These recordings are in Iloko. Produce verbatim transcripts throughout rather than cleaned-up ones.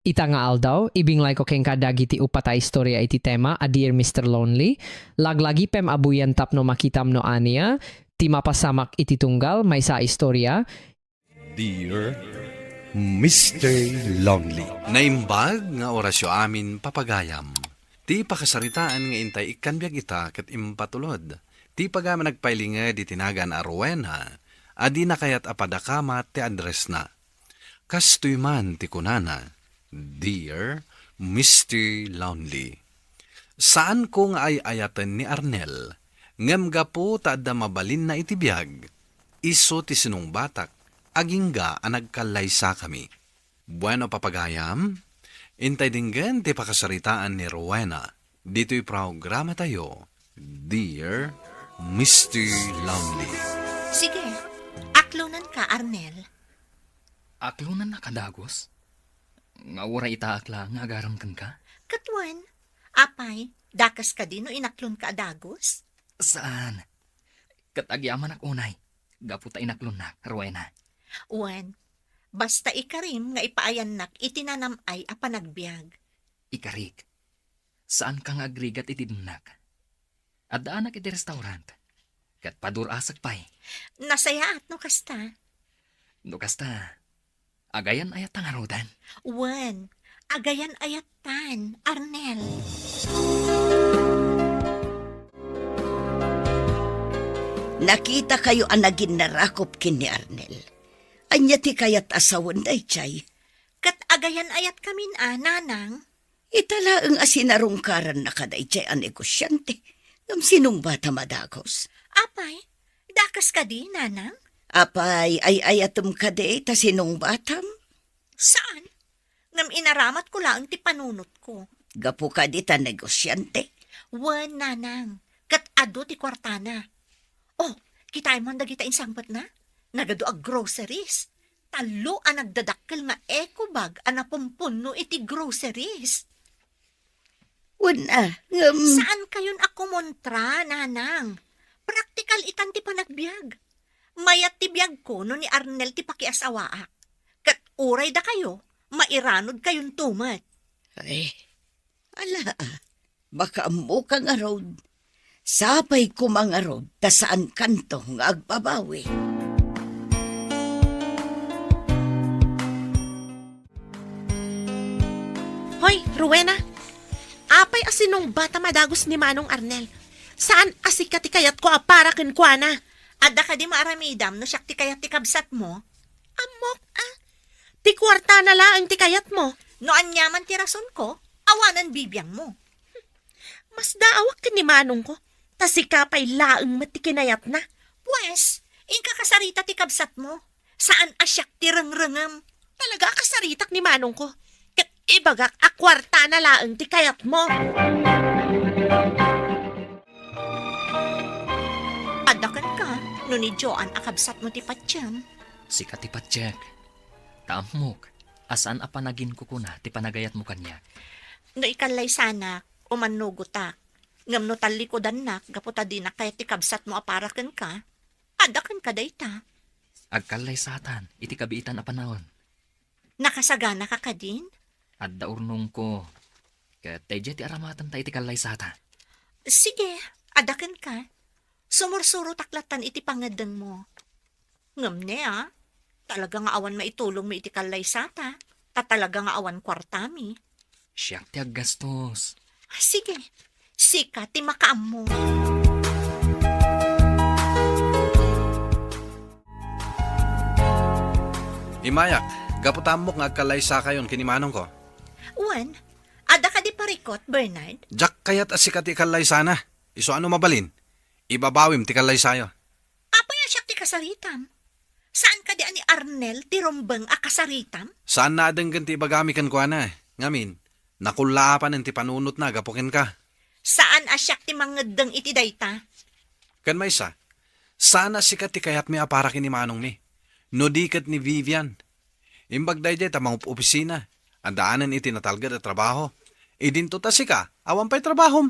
Ita nga aldaw, ibinglayko kenka dagiti uppat a istorya iti tema a Dear Mister Lonely. Laglagipem a buyan tapno makitam no ania ti mapasamak iti tunggal maysa a istorya. Dear Mister Lonely. Naimbag nga orasyo amin, papagayam. Ti pakasaritaan nga intay ikkan biag ita ket impatulod ti pagayam a nagpailinged iti nagan a Rowena a dina kayat a padakamat ti addressna. Kastoy man ti kunana, Dear Mister Lonely. Saanko nga ay-ayaten ni Arnel, ngem gapu ta adda mabalinna iti biag, isu ti sinungbatak, agingga a nagkallaysakami. Bueno, papagayam, intay denggen ti pakasaritaan ni Rowena ditoy programatayo, Dear Mister Lonely. Sige, aklonanka, Arnel. Aklonannak a dagus? Nga uray itaak laeng nga agaram kenka? Ket wen, apay, dakes kadi no inaklonka a dagus? Saan. Ket agyamanak unay, gapu ta inaklonnak, Rowena. Wen, basta ikarim nga ipaayannak iti nanam-ay a panagbiag. Ikarik, saanka nga agrigat iti dennak. Addaanak iti restaurant, ket padur-asek pay. Nasayaat no kasta. No kasta, agayan-ayatta ngaruden? Wen, agayan-ayattan, Arnel. Nakitakayo a naginnarakop ken ni Arnel. Ania ti kayat a sawen daydiay? Ket agayan-ayatkamin a, nanang. Ita laeng a sinarungkaranna kadaydiay a negosiante, ngem sinungbatam a dagus. Apay, dakes kadi, nanang? Apay, ay-ayatem kadi ta sinungbatam? Saan? Ngem inaramatko laeng ti panunotko. Gapu kadi ta negosiante? Wen, nanang. Ket adu ti kuartana. Oh, kitaem man dagita insangpetna? Nagadu a groceries. Tallo a nagdadakkel nga eco bag a napumpunno iti groceries. Wen a, ngem saankayon a kumontra, nanang. Praktikal itan ti panagbiag. Mayat ti biagko no ni Arnel ti pakiasawaak. Ket uray dakayo, mairanodkayonto met. Ay, ala, a. Makaammoka ngarud. Sapay koma ngarud ta saankanto nga agbabawi. Hoy, Rowena! Apay a sinungbatam a dagus ni Manong Arnel? Saan a sika ti kayatko a para kenkuana? Adda kadi maaramidam no siak ti kayat ti kabsatmo? Ammok, a. Ti kuartana laeng ti kayatmo. No aniaman ti rasonko, awanen bibiangmo. Masdaawak ken ni manongko, ta sika pay laeng met ti kinayatna. Pues, inka kasarita ti kabsatmo. Saan a siak ti rengrengem. Talaga a kasaritak ni manongko, ket ibagak a kuartana laeng ti kayatmo. Adda kenka, no ni Joan a kabsatmo ti patiem. Sika ti patiek. Ta ammok a saan a panaginkukuna ti panagayatmo kaniak. No ikallaysanak, umannugotak. Ngem no tallikudannak gapu ta dinak kayat ti kabsatmo a para kenka, adda kenka dayta. Agkallaysatan iti kabiitan a panawen. Nakasaganaka kadin? Adda urnongko. Ket daydiay ti aramatenta iti kallaysata. Sige, adda kenka. Sumursurotak lattan iti pangeddengmo. Ngem ne, a, talaga nga awan maitulongmi iti kallaysata, ta talaga nga awan kuartami. Siak ti aggastos. Sige, sika ti makaammo. Imayak, gapu ta ammok nga agkallaysakayon ken ni manongko. Wen, adda kadi parikut, Bernard? Diak kayat a sika ti ikallaysana. Isu a no mabalin, ibabawim ti kallaysayo. Apay a siak ti kasaritam? Saan kadi a ni Arnel ti rumbeng a kasaritam? Saanna a denggen ti ibagami kenkuana. Ngamin, nakullaapanen ti panunotna gapu kenka. Saan a siak ti mangeddeng iti dayta. Ken maysa, saan a sika ti kayatmi a para ken ni manongmi, no di ket ni Vivian. Imbag daydiay ta mangup-opisina, addaanen iti natalged a trabaho. Idinto ta sika, awan pay trabahom.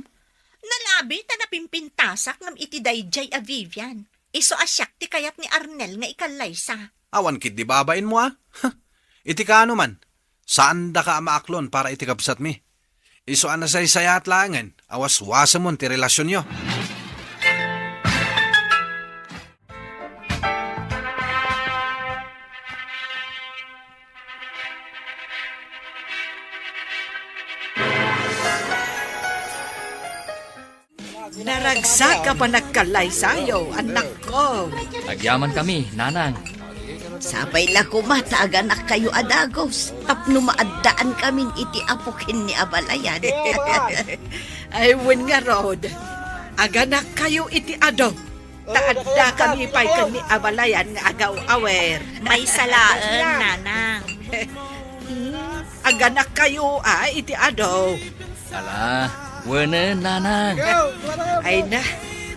Nalabi ta napimpintasak ngem iti daydiay a Vivian. Isu a siak ti kayat ni Arnel nga ikallaysa. Awan ketdi babainmo, a? Iti kaano man, Saandaka a maaklon para iti kabsatmi. Isu a nasaysayaat laengen a waswasemon ti relasionyo. Naragsak a panagkallaysayo, annakko. Agyamankami, nanang. Sapay la koma ta aganakkayo a dagus tapno maaddaan kamin iti apo ken ni abalayan. Ay, wen ngarud, aganakkayo iti adu. Ta addakami pay ken ni abalayan nga agaw-awer. Maysa laeng, nanang. Hmm, aganakkayo a iti adu. Ala, wenen, nanang. Ay na,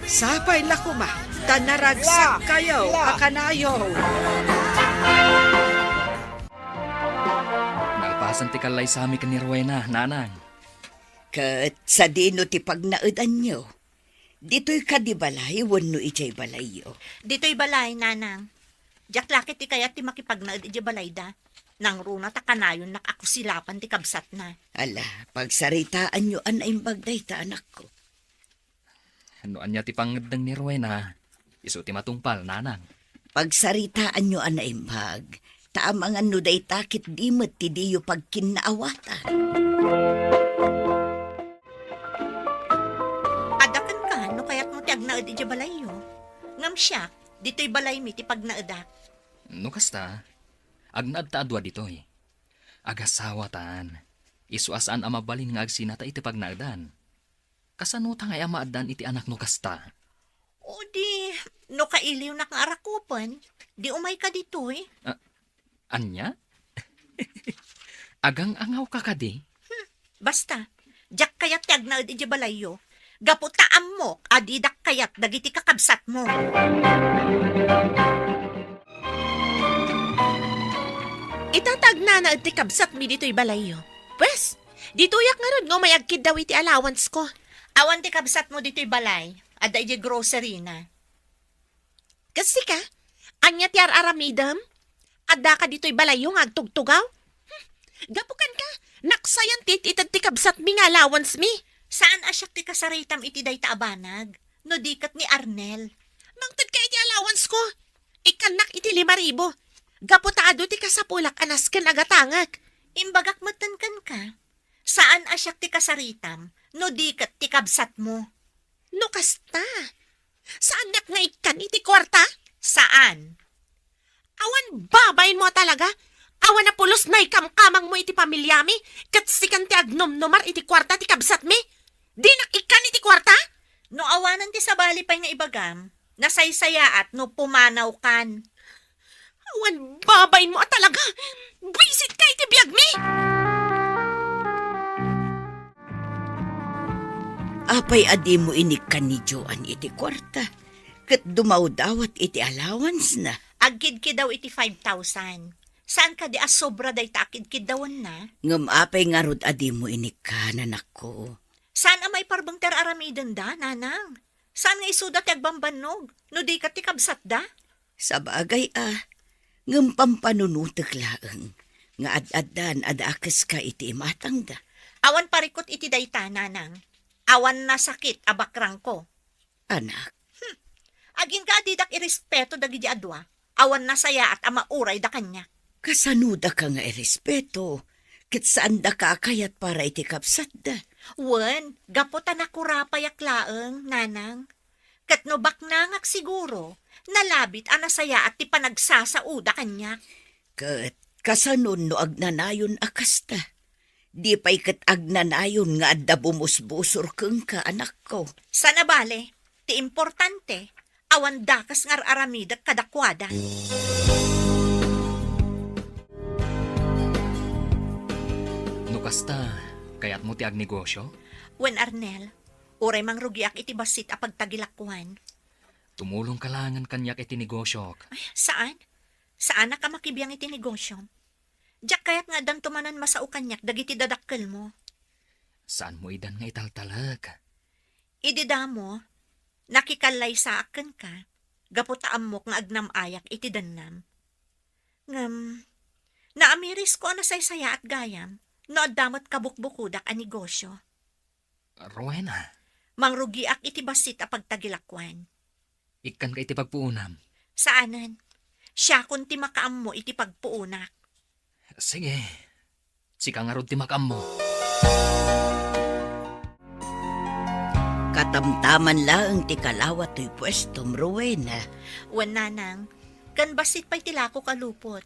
sapay la koma, ta naragsakkayo a kanayo. Nalpasen ti kallaysami ken ni Rowena, nanang. Ket sadino ti pagnaedanyo? Ditoy kadi balay wenno idiay balayyo? Ditoy balay, nanang. Diak la ket ti kayat ti makipagnaed idiay balayda. Nangruna ta kanayonnak a kusilapan ti kabsatna. Ala, pagsaritaanyo a naimbag dayta, anakko. No ania ti pangngeddeng ni Rowena, isu ti matungpal, nanang. Pagsaritaanyo a naimbag, ta amangan no dayta ket di met ti diyo pagkinnaawatan. Adda kenka no kayatmo ti agnaed idiay balayyo. Ngem siak, ditoy balaymi ti pagnaedak. No kasta, agnaed ta a dua ditoy. Agasawatan. Isu a saan a mabalin nga agsinata iti pagnaedan. Kasano ta ngay a maaddaan iti anak no kasta? O di, no kailiwnak nga arakupen, di umayka ditoy. Ah, ania? Agang-angawka kadi? Hmm, basta, diak kayat ti agnaed idiay balayyo. Gapu ta ammok a didak kayat dagiti kakabsatmo. Ita ta agnanaed ti kabsatmi ditoy balayyo. Pues, ditoyak ngarud nga umay agkiddaw iti allowance ko. Awan ti kabsatmo ditoy balay. Adda idiay grocery na. Kas sika, ania ti ar-aramidem? Addaka ditoy balayyo nga agtugtugaw? Hmm, gapu kenka, naksayan ti it-ited ti kabsatmi nga allowance mi. Saan a siak ti kasaritam iti dayta a banag, no di ket ni Arnel. Mangted ka iti allowance ko. Ikkannak iti lima ribu. Gapu ta adu ti kasapulak a nasken a gatangek. Imbagak metten kenka, saan a siak ti kasaritam, no di ket ti kabsatmo. No kasta, saannak nga ikkan iti kuarta? Saan? Awan babainmo a talaga? Awan a pulos naikamkamangmo iti pamiliami, ket sikan ti agnomnomar iti kuarta ti kabsatmi? Dinak ikkan iti kuarta? No awanan ti sabali pay nga ibagam, nasaysayaat no pumanawkan. Awan babainmo a talaga! Buisit ka iti biagmi! Apay a dimo inikkan ni Joan iti kuarta, ket dumawdawat iti allowance na? Agkidkidaw iti five thousand. Saan kadi a sobra dayta a kidkiddawanna? Ngem apay ngarud a dimo inikkan, anakko? Saan a maiparbeng ti ar-aramidenda, nanang? Saan nga isuda ti agbambannog, no di ket ti kabsatda? Sabagay a, ngem pampanunotek laeng nga ad-addan a dakeska iti imatangda. Awan parikut iti dayta, nanang. Awan nasakit a bakrangko. Anak. Hmm. Agingga a didak irespeto dagidi a dua. Awan nasayaat a maurayda kaniak. Kasanodaka nga irespeto, ket saandaka a kayat para iti kabsatda? Wen, gapu ta nakurapayak laeng, nanang. Ket no baknangak siguro, nalabit a nasayaat ti panagsasaoda kaniak. Ket kasano no agnanayon a kasta? Di pay ket agnanayon nga adda bumusbusor kenka, anakko. Saan a bale, ti importante, awan dakes nga ar-aramidek kadakuada. No kasta, kayatmo ti agnegosyo? Wen, Arnel, uray mangrugiak iti bassit a pagtagilakuan. Tumulongka laengen kaniak iti negosyok. Ay, saan? Saanak a makibiang iti negosyom. Diak kayat nga addanto manen masao kaniak dagiti dadakkelmo. Saanmo idan nga italtalek? Idi damo, nakikallaysaak kenka, gapu ta ammok nga agnam-ayak iti dennam. Ngem, Naamirisko a nasaysayaat gayam no adda met kabukbukodak a negosio. Rowena. Mangrugiak iti bassit a pagtagilakuan. Ikkanka iti pagpuonam. Saanen. Siakon ti makaammo iti pagpuonak. Sige. Sika ngarud ti makaammo. Katamtaman laeng ti kalawa toy puestom, Rowena. Wen, nanang, ken bassit pay ti lakok a lupot.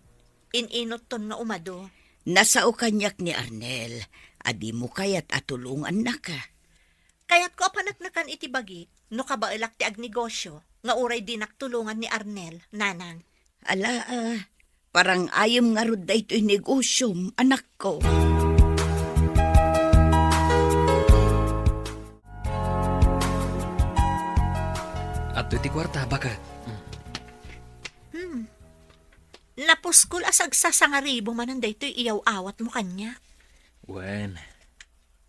In-inutton nga umado. Nasao kaniak ni Arnel, a dimo kayat a tulongannaka. Kayatko a paneknekan iti bagik no kabaelak ti agnegosio nga uray dinak tulongan ni Arnel, nanang. Ala, ah, parang-ayem ngarud daytoy negosiom, anakko. Adtoy ti kuarta, baket. Hmm. Napuskol a sagsasangaribu manen daytoy iyaw-awatmo kaniak. Wen,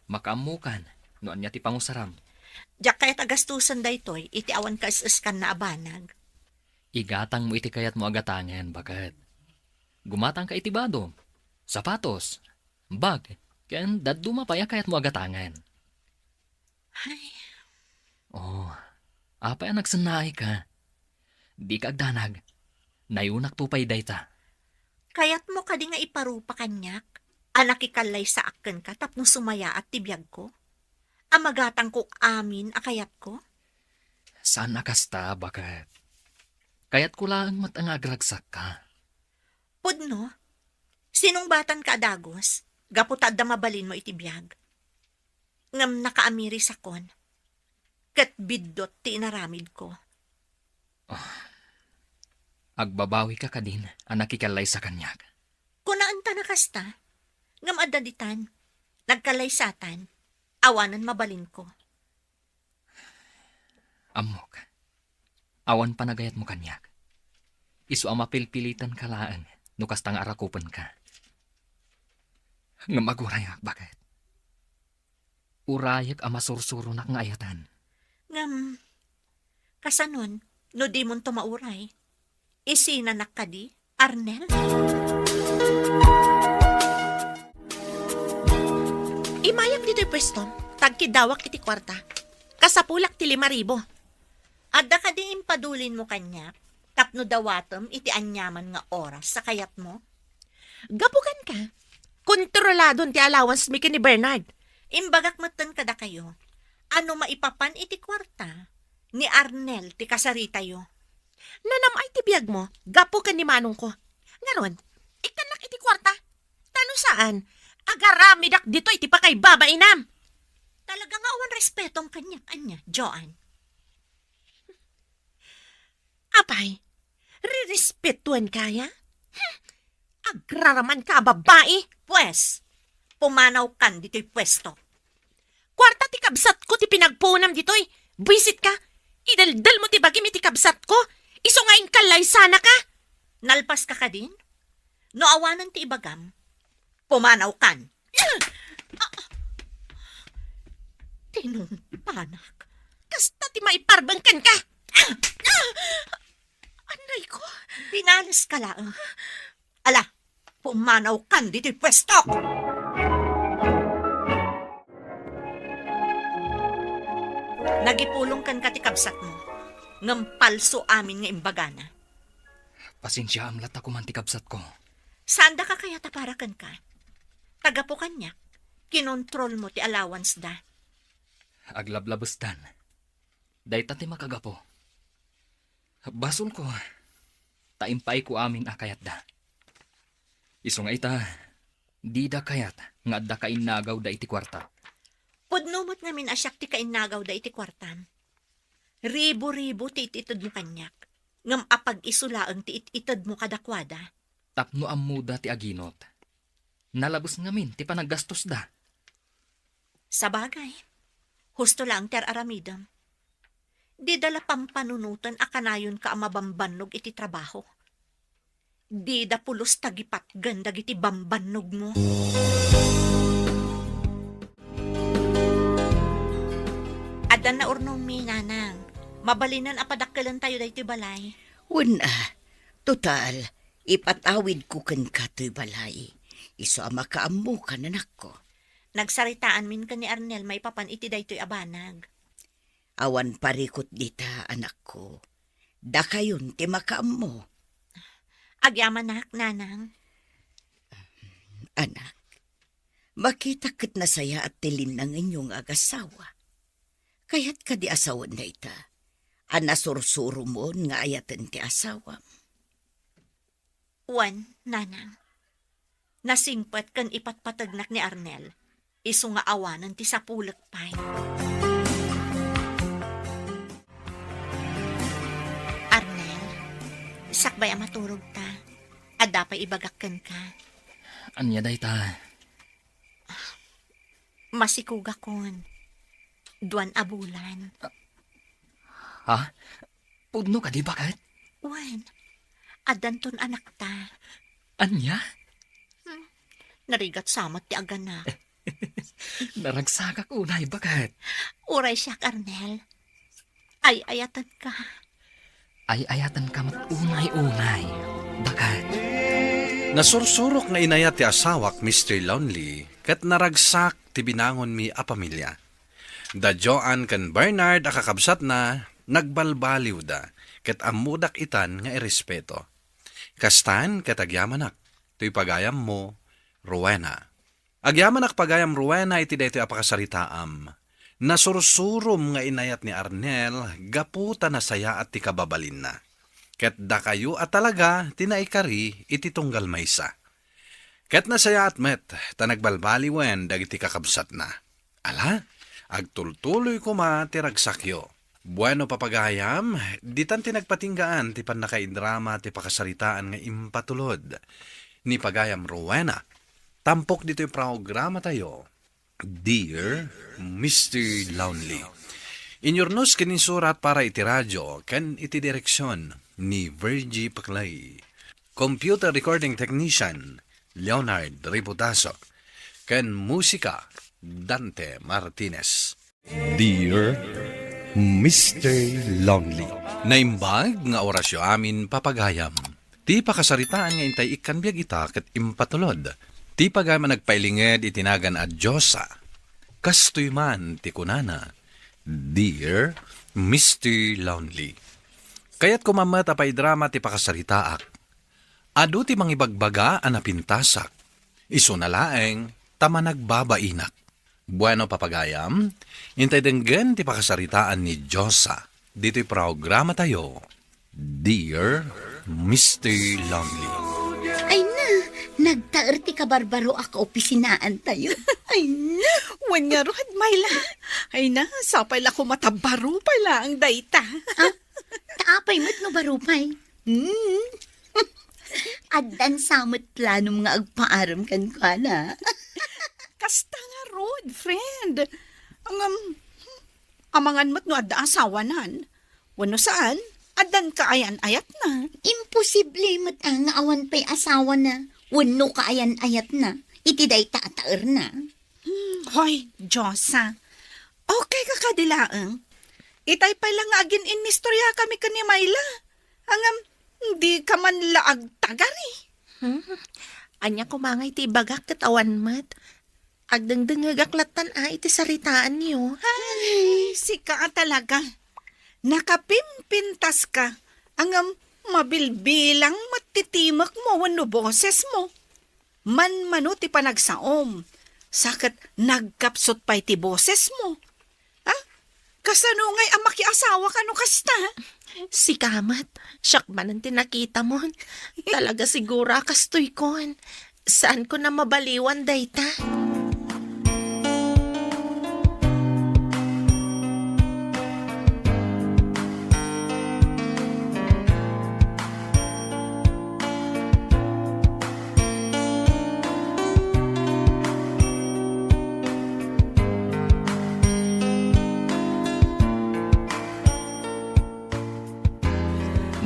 makaammokan no ania ti pangusaram. Diak kayat a gastusen daytoy iti awan kaes-eskanna a banag. Igatangmo iti kayatmo a gatangen, baket. Gumatangka iti badom, sapatos, bag, ken dadduma pay a kayatmo a gatangen. Ay. Oh, apay a nagsennaayka? Dika agdanag. Nayonakto pay dayta. Kayatmo kadi nga iparupa kaniak a nakikallaysaak kenka tapno sumayaat ti biagko? A magatangko amin a kayatko? Saan a kasta, baket. Kayatko laeng met nga agragsakka. Pudno, sinungbatanka a dagus, gapu ta adda mabalinmo iti biag. Ngem nakaamirisakon, ket biddut ti inaramidko. Ah, agbabawika kadin a nakikallaysa kaniak? Kunaentan a kasta, ngem adda ditan, nagkallaysatan, awanen mabalinko. Ammok, awan panagayatmo kaniak. Isu a mapilpilitanka laeng no kasta nga arakupenka. Ngem agurayak, baket. Urayek a masursuronak nga ayaten. Ngem, kasanon, no dimonto mauray? Isinanak kadi, Arnel? Imayak ditoy puestom, ta agkiddawak iti kuarta. Kasapulak ti lima ribu. Adda kadi impadulinmo kaniak tapno dawatem iti aniaman nga oras a kayatmo? Gapu kenka, kontroladon ti allowance mi ken ni Bernard. Imbagak metten kadakayo a no maipapan iti kuarta, ni Arnel ti kasaritayo. Nanam-ay ti biagmo gapu ken ni manongko. Ngarud, ikkannak iti kuarta. Ta no saan, agaramidak ditoy ti pakaibabainam. Talaga nga awan respetom kaniak, ania, Joan? Apay, rirespetuenka aya? Hmm, agraramanka a babai. Pues, pumanawkan ditoy puesto. Kuarta ti kabsatko ti pinagpuonam ditoy. Buisitka. Idaldelmo ti bagim iti kabsatko. Isu nga inkallaysanaka. Nalpaska kadin? No awanen ti ibagam, pumanawkan. Tinungpanak. Kasta ti maiparbeng kenka. Anay ko. Pinaleska laeng. Ala, pumanawkan ditoy puestok! Nagipulong kenka ti kabsatmo, ngem palso amin nga imbagana. Pasensiaam latta koman ti kabsatko. Saandaka kayat a para kenka? Ta gapu kaniak, kinontrolmo ti allowance da. Aglablabesdan. Dayta ti makagapu. Basolko, ta impaayko amin a kayatda. Isu nga ita, dida kayat nga adda kainnagawda iti kuarta. Pudno met ngamin a siak ti kainnagawda iti kuartam. Ribu-ribu ti it-itedmo kaniak, ngem apag-isu laeng ti it-itedmo kadakuada. Tapno ammoda ti aginot. Nalabes ngamin ti panaggastosda. Sabagay, husto laeng ti ar-aramidem. Dida la pampanunoten a kanayonka a mabambannog iti trabaho. Dida pulos tagipatgen dagiti bambannogmo. Addan naurnongmi, nanang. Mabalinen a padakkelentayo daytoy balay. Wen a, total, Ipatawidko kenka toy balay. Isu a makaammokan, anakko. Nagsaritaanmin ken ni Arnel maipapan iti daytoy a banag. Awan parikut dita, anakko. Dakayon ti makaammo. Agyamanak, nanang. Anak, makitak ket nasayaat ti linnangenyo nga agasawa. Kayat kadi a sawen dayta a nasursuromon nga ayaten ti asawam? Wen, nanang. Nasingpet ken ipatpategnak ni Arnel. Isu nga awanen ti sapulek pay. Arnel, sakbay a maturogta, adda pay ibagak kenka. Ania dayta? Masikugakon. Duan a bulan. Ha? Pudno kadi, baket? Wen, addanton anakta. Ania? Hmm, narigat sa met ti aganak. Naragsakak unay, baket? Uray siak, Arnel. Ay-ayatenka. Ay-ayatenka met unay-unay, baket? Nasursurok nga inayat ti asawak, Mister Lonely, ket naragsak ti binangonmi a pamilia. Da Joan ken Bernard a kakabsatna, nagbalbaliwda, ket ammodak itan nga irespeto. Kastan ket agyamanak, toy pagayammo, Rowena. Agyamanak pagayam Rowena iti daytoy a pakasaritaam. Nasursurom nga inayat ni Arnel gapu ta nasayaat ti kababalinna. Ket dakayo a talaga ti naikari iti tunggal maysa. Ket nasayaat met ta nagbalbaliwen dagiti kakabsatna. Ala, agtultuloy koma ti ragsakyo. Bueno, papagayam, ditan ti nagpatinggaan ti pannakaidrama ti pakasaritaan nga impatulod ni pagayam Rowena. Tampok ditoy programatayo, Dear Mister Lonely. Inyurnos ken insurat para iti radio ken iti direksion ni Virgie Paclay. Computer recording technician, Leonard Ributaso. Ken musika, Dante Martinez. Dear Mister Lonely. Naimbag nga orasyo amin, papagayam. Ti pakasaritaan nga intay ikkan biag ita ket impatulod ti pagayam a nagpailinged iti nagan a Diosa. Kastoy man ti kunana, Dear Mister Lonely. Kayatko met a paidrama ti pakasaritaak. Adu ti mangibagbaga a napintasak. Isuna laeng ta managbabainak. Bueno, papagayam, intay denggen ti pakasaritaan ni Diosa ditoy programatayo, Dear Mister Lonely. Ay na, nagtaer ti kabarbaroak a opisinaantayo. Ay na. Wen ngarud, Myla. Ay na, sapay la koma ta baro pay laeng dayta. Ah, ta apay met no baro pay? Hmm. Addan sa met planom nga agpaaram kenkuana. Kasta ngarud, friend. Ngem, amangan met no adda asawanan. Wenno saan, addan kaayan-ayatna. Imposible met a nga awan pay asawana wenno kaayan-ayatna iti dayta a taerna. Hmm, hoy, Diosa. Okay ka kadi laeng? Itay pay la nga agin-inistoriakami ken ni Myla. Ngem, dika man la agtagari. Hmm? Ania koma ngay ti ibagak ket awan met? Agdengdengngegak lattan a iti saritaanyo. Ay, sika a talaga. Nakapimpintaska. Ngem, mabilbilang met ti timekmo wenno bosesmo. Manmano ti panagsaom, sa ket nagkapsut pay ti bosesmo. Ha? Kasano ngay a makiasawaka no kasta? Sika met, siak manen ti nakitamon. Talaga siguro a kastoykon. Saanko a mabaliwan dayta.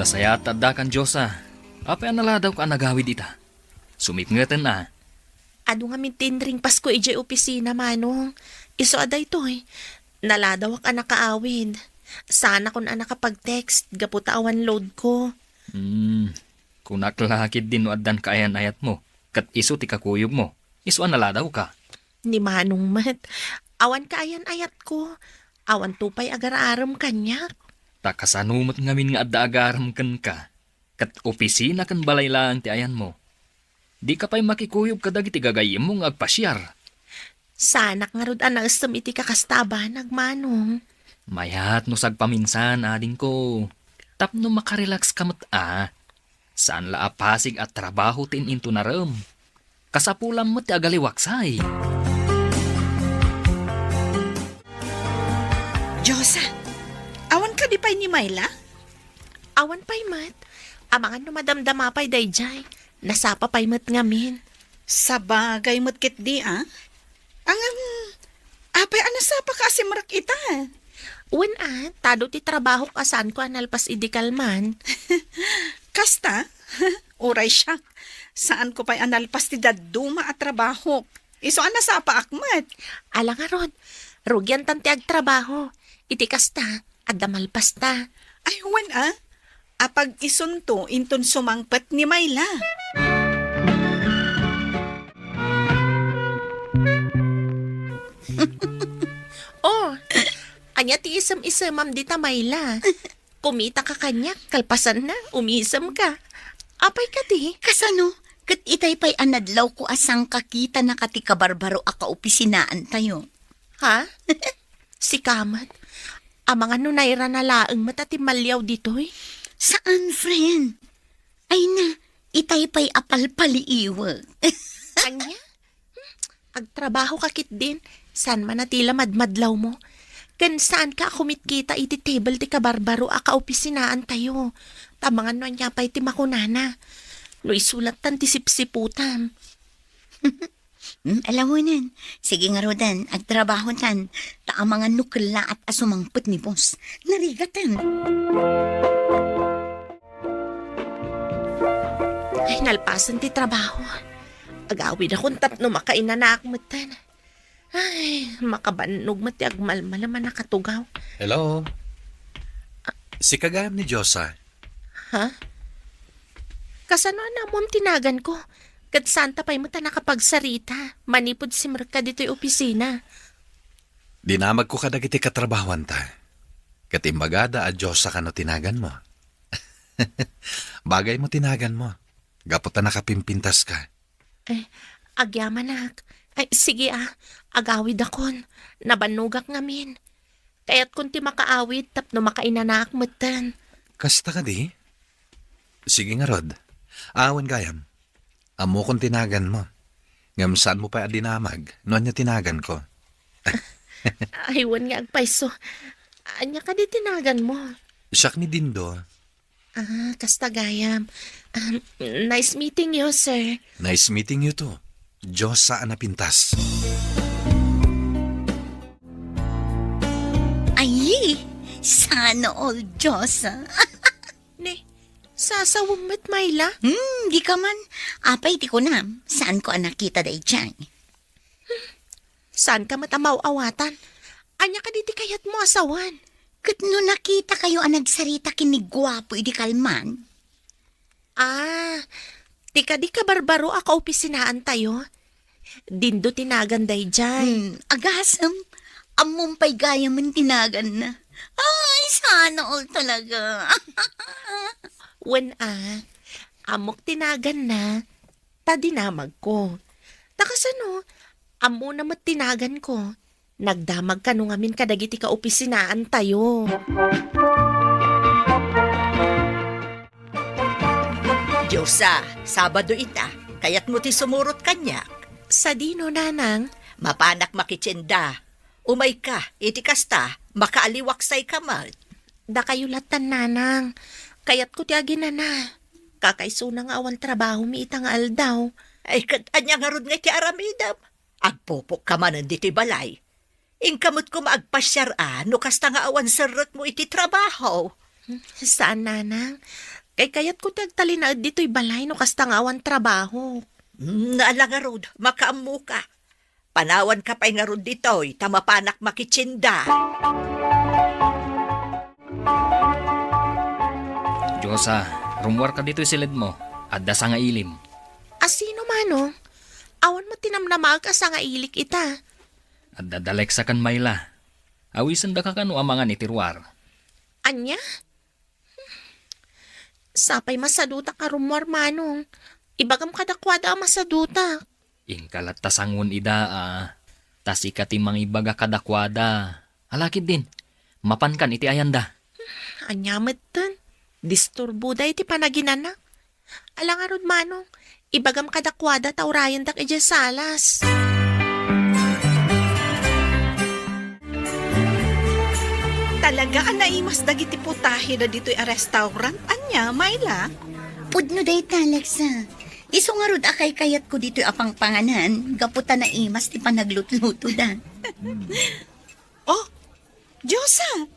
Nasayaat ta addakan, Diosa. Apay a naladawka a nagawid ita? Sumipngeten a. Adu ngamin ti inringpasko idiay opisina, Manong. Isu a daytoy, naladawak a nakaawid. Saanakon a nakapag-text gapu ta awan load ko. Hmm. Kunak la ketdin no addan kaayan-ayatmo, ket isu ti kakuyogmo. Isu a naladawka. Ni Manong met, awan kaayan-ayatko. Awanto pay agar-arem kaniak. Ta kasano met ngamin nga adda agarem kenka? Ket opisina ken balay laeng ti ayanmo. Dika pay makikuyog kadagiti gagayyemmo nga agpasiar. Saanak ngarud a naessem iti kakasta a banag, Manong. Mayat no sagpaminsan, adingko. Tapno makarelax ka met a. Saan la a pasig a trabaho ti in-intunarem. Kasapulam met ti agaliwaksay. Diyosa, awan kadi pay ni Myla? Awan pay met. Amangan no madamdama pay daydiay. Nasapa pay met ngamin. Sabagay met ketdi, a? Ngem, apay a nasapaka a simrek ita? Wen a, ta adu ti trabahok a saanko a nalpas idi kalman. Kasta? Uray siak, saanko pay a nalpas ti dadduma a trabahok. Isu a nasapaak met. Ala ngarud, rugiantan ti agtrabaho. Iti kasta, adda malpasta. Ay, wen a. Apag-isunto inton sumangpet ni Myla. Oh, ania ti isem-isemam dita, Myla? Kumitaka kaniak, kalpasanna, umisemka. Apay kadi? Kasano? Ket itay pay a nadlawko a sangkakitanaka ti kabarbaro a kaopisinaantayo. Ha? Sika met? Amangan no nairana laeng met a timmaliaw ditoy? Saan, friend? Ay na, itay pay a palpaliiwek. Ania? Hmm, agtrabahoka ketdin, saan man a ti la madmadlawmo. Ken saanka a kumitkita iti table ti kabarbaro a kaopisinaantayo. Ta amangan no ania pay ti makunana. No isu lattan ti sipsiputam. Hmm, ala wen. Sige ngaruden, agtrabahotan. Ta amangan no kellaat a sumangpet ni boss. Narigaten. Ay, nalpasen ti trabaho. Agawidakon tapno makainanaak metten. Ay, makabannog met ti agmalmalem a nakatugaw. Hello? Sika gayam ni Diyosa? Ha? Kasano a naammoam ti naganko? Ket saanta pay met a nakapagsarita manipud simrekka ditoy opisina. Dinamagko kadagiti katrabahoanta. Ket imbagada a Diyosa kano ti naganmo. Bagaymo ti naganmo. Gapu ta nakapimpintaska. Eh, agyamanak. Ay, sige a. Agawidakon. Nabannogak ngamin. Kayatkon ti makaawid tapno makainanaak metten. Kasta kadi? Sige ngarud. Awan gayam. Ammokon ti naganmo. Ngem saanmo pay a dinamag no ania ti naganko. Ay, wen nga agpayso. Ania kadi ti naganmo? Siak ni Dindo. Ah, kasta gayam. Um, nice meeting you, sir. Nice meeting you too. Diyosa a napintas. Ay, sana all, Diyosa. Ne, sasawem met, Myla? Hmm, di ka man. Apay ti kunam, saanko a nakita daydiay. Saanka met a maaw-awatan? Ania kadi ti kayatmo a sawen? Ket no nakitakayo a nagsarita ken ni guapo idi kalman? Ah, ti kadi kabarbaro a kaopisinaantayo? Dindo ti nagan daydiay. Hmm, agasem, ammom pay gayamen ti naganna. Ay, sana all talaga. Wen a, ammok ti naganna. Ta dinamagko. Ta kasano, ammona met ti naganko. Nagdamag kano ngamin kadagiti kaopisinaantayo. Diyosa, Sabado ita. Kayatmo ti sumurot kaniak? Sadino, nanang? Mapanak makitienda. Umayka, iti kasta, makaaliwaksayka met. Dakayo lattan, nanang. Kayatko ti aginana. Kakaisuna nga awan trabahomi ita nga aldaw. Ay, ket ania ngarud nga iti aramidem? Agpupokka manen ditoy balay. Inka met koma agpasiar a no kasta nga awan serrekmo iti trabaho. Saan, nanang. Kaykayatko ti agtalinaed ditoy balay no kasta nga awan trabaho. Hmm, ala ngarud, makaammoka. Panawanka pay ngarud ditoy ta mapanak makitienda. Diyosa, rummuarka ditoy siledmo. Adda sangailim. A sino, Manong? Awan met ti namnamaek a sangailik ita. Adda da Lexa ken Myla. Awisendaka kano a mangan iti ruar. Ania? Sapay masadutak a rummuar, Manong. Ibagam kadakuada a masadutak. Inka latta sangoen ida a, ta sika ti mangibaga kadakuada. Ala ketdin, mapankan iti ayanda. Ania metten? Disturboda iti panaginana. Ala ngarud, Manong, ibagam kadakuada ta urayendak idiay salas. Talaga a naimas dagiti putaheda ditoy a restaurant. Ania, Myla? Pudno dayta, Lexa. Isu ngarud a kaykayatko ditoy a pangpanganan, gapu ta naimas ti panaglutlutoda. Oh, Diosa!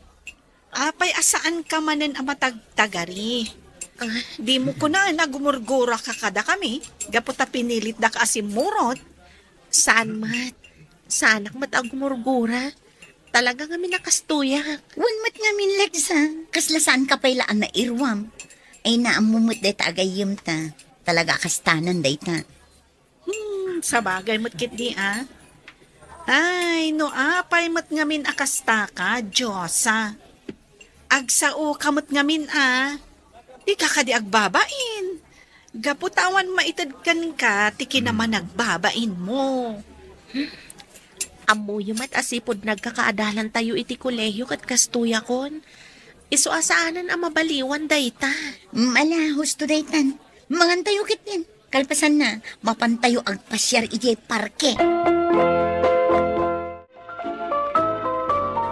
Apay a saanka manen a matagtagari? Ah. Dimo kunaen a gumurguraka kadakami, gapu ta pinilitdaka a simmurot? Saan met. Saanak met a gumurgura. Talaga ngamin a kastoyak. Wen met ngamin, Lexa, kasla saanka pay la a nairuam. Ay, naammo met dayta a gayyemta. Talaga a kastanan dayta. Hmm, sabagay met ketdi, a. Ay, no apay met ngamin a kastaka, Diosa. Agsaoka met ngamin, a. Dika kadi agbabain. Gapu ta awan maited kenka ti kinamanagbabainmo. Ammoyo met a sipud nagkakaadalantayo iti kolehio ket kastoyakon. Isu a saanen a mabaliwan dayta. Mm, ala, husto daytan. Mangantayo ketdin. Kalpasanna, mapantayo agpasiar idiay parke.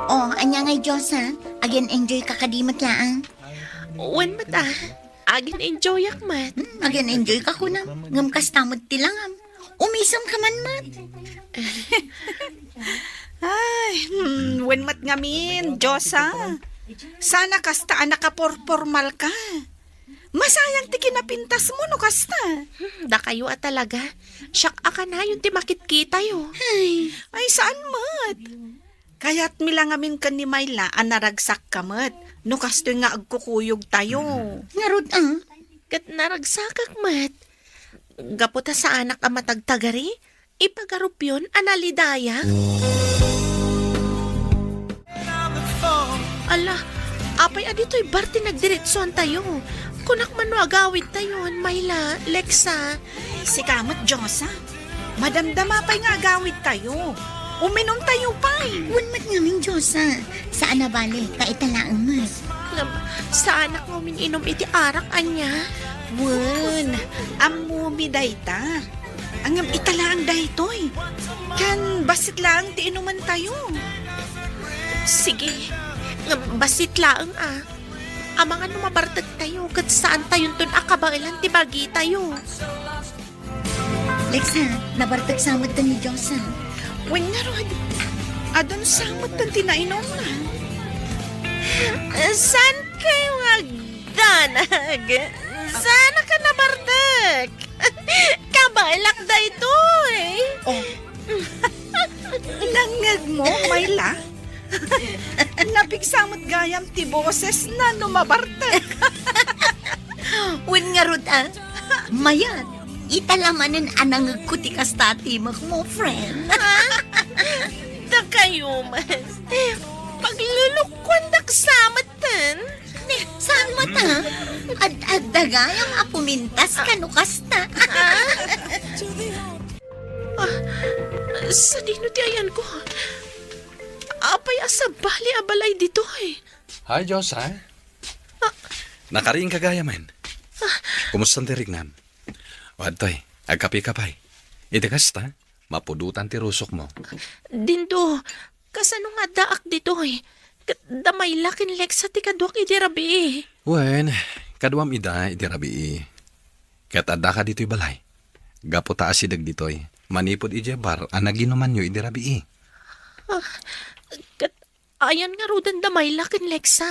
Oh, ania ngay, Diosa? Agin-enjoyka kadi met laeng? Wen met, a. Agin-enjoyak met. Hmm, agin-enjoyka kunam. Ngem kasta met ti langam. Umisemka man met. Ay, hmm, wen met ngamin, Diosa. Saan a kasta a nakaporpormalka. Masayang ti kinapintasmo no kasta. Hmm, dakayo a talaga. Siak a kanayon ti makitkitayo. Ay. Ay, saan met? Kayatmi la ngamin ken ni Myla a naragsakka met no kastoy nga agkukuyogtayo. Ngarud, a? Ket naragsakak met. Gapu ta saanak a matagtagari, ipagarupyon a nalidayak. Ala, apay a ditoy bar ti nagdiretsuantayo? Kunak man no agawidtayon, Myla, Lexa. Sika met, Diosa. Madamdama pay nga agawidtayo. Uminumtayo pay. Wen met ngamin, Diosa. Saan a bale, ta ita laeng met. Ngem, saanak nga umin-inum iti arak, ania? Wen, ammomi dayta. Ngem ita laeng daytoy. Ken bassit laeng ti inumentayo. Sige, ngem bassit laeng, a. Amangan no mabartektayo ket saantayonton a kabaelan ti bagitayo. Lexa, nabartek sa met ni Diosa. Wen ngarud, adun sa met ti nainumna. Saan kayo agdanag? Saan ka nabartek? Kabaelak daytoy. Oh. Nangngegmo, Myla? Napigsa met gayam ti bosesna no mabartek. Wen ngarud, a. Mayat, ita la manen a nangngegko ti kasta a timekmo, friend. Ha? Dakayo man. Paglulukkuandak sa met. Tan? Saan met, a? Ad-adda gayam a pumintas kano kasta. Ah, sadino ti ayanko? Apay a sabali a balay ditoy? Hi, Diosa. Ah. Nakariingka gayamen. Ah. Kumusta ti riknam? O, adtoy, agkapeka pay. Iti kasta, mapudotan ti rusokmo. Dindo, kasano nga addaak ditoy? Ket da Myla ken Lexa ti kaduak idi rabii. Wen, kaduam ida idi rabii. Ket addaka ditoy balay. Gapu ta asideg ditoy, manipud idiay bar a naginumanyo idi rabii. Ah, ket ayan ngaruden da Myla ken Lexa?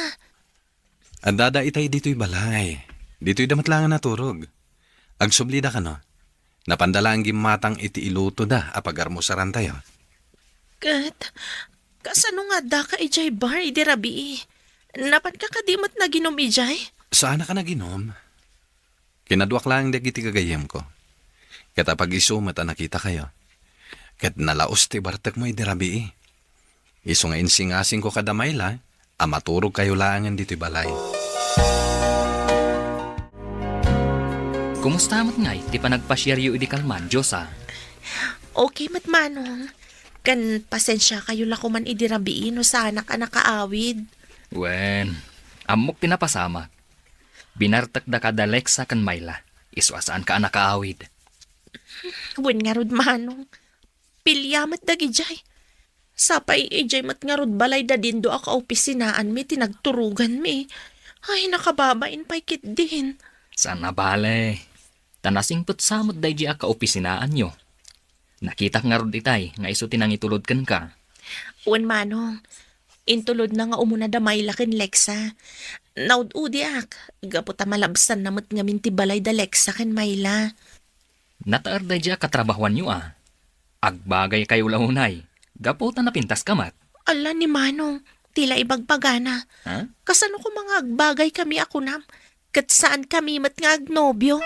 Addada itay ditoy balay. Ditoyda met laeng a naturog. Agsublida kano? Napanda laeng gimmatang iti ilutoda a pagarmusarantayo. Ket, kasano nga addaka idiay bar idi rabii? Napanka kadi met naginum idiay? Saanak a naginum. Kinaduak laeng dagiti gagayyemko. Ket apag-isu met a nakitakayo. Ket nalaus ti bartekmo idi rabii. Isu nga insingasingko kada mayla a maturogkayo laengen ditoy balay. Kumusta met ngay ti panagpasiaryo idi kalman, Diyosa? Okay met, Manong. Ken pasensiakayo la koman idi rabii no saanak a nakaawid. Wen, ammok ti napasamak. Binartekda kada Lexa ken Myla. Isu a saanka a nakaawid. Wen ngarud, Manong. Pilia met dagidiay. Sapay idiay met ngarud balay da Dindo a kaopisinaanmi ti nagturoganmi. Ay, nakababain pay ketdin. Saan a bale. Ta nasingpet sa met daydi a kaopisinaanyo. Nakitak ngarud itay nga isu ti nangitulod kenka. Wen, Manong. Intulodna nga umuna da Myla ken Lexa. Naud-udiak, gapu ta malabsanna met ngamin ti balay da Lexa ken Myla. Nataer daydi a katrabahoanyo a. Agbagaykayo la unay, gapu ta napintaska met. Ala ni Manong, ti la ibagbagana. Ha? Kasano koma nga agbagaykami a kunam? Ket saankami met nga agnobio?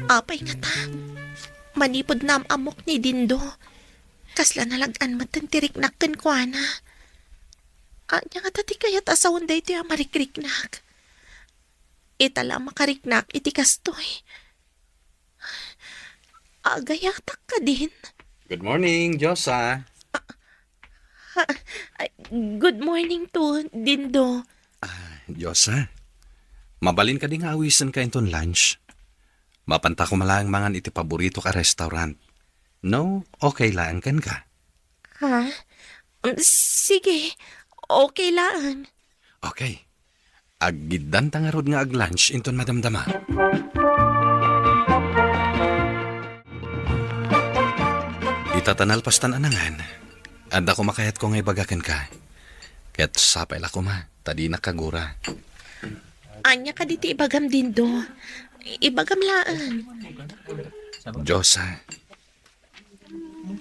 Apay ngata, manipud naam-ammok ni Dindo, kasla nalag-an met ti riknak kenkuana. Ania ngata ti kayat a sawen daytoy a marikriknak? Ita la a makariknak iti kastoy. Agayatak kadin? Good morning, Diyosa. Ha, ay, good morning to, Dindo. Ah, Diyosa, mabalin kadi nga awisenka inton lunch? Mapanta koma laeng mangan iti paboritok a restaurant. No, okay laeng kenka? Ha? Um, sige, okay laeng. Okay. Aggiddanta ngarud nga ag-lunch inton madamdama. Ita ta nalpastan a nangan, adda koma kayatko nga ibaga kenka. Ket sapay la koma, ta dinak kagura. Ania kadi ti ibagam, Dindo? Ibagam laeng. Diyosa,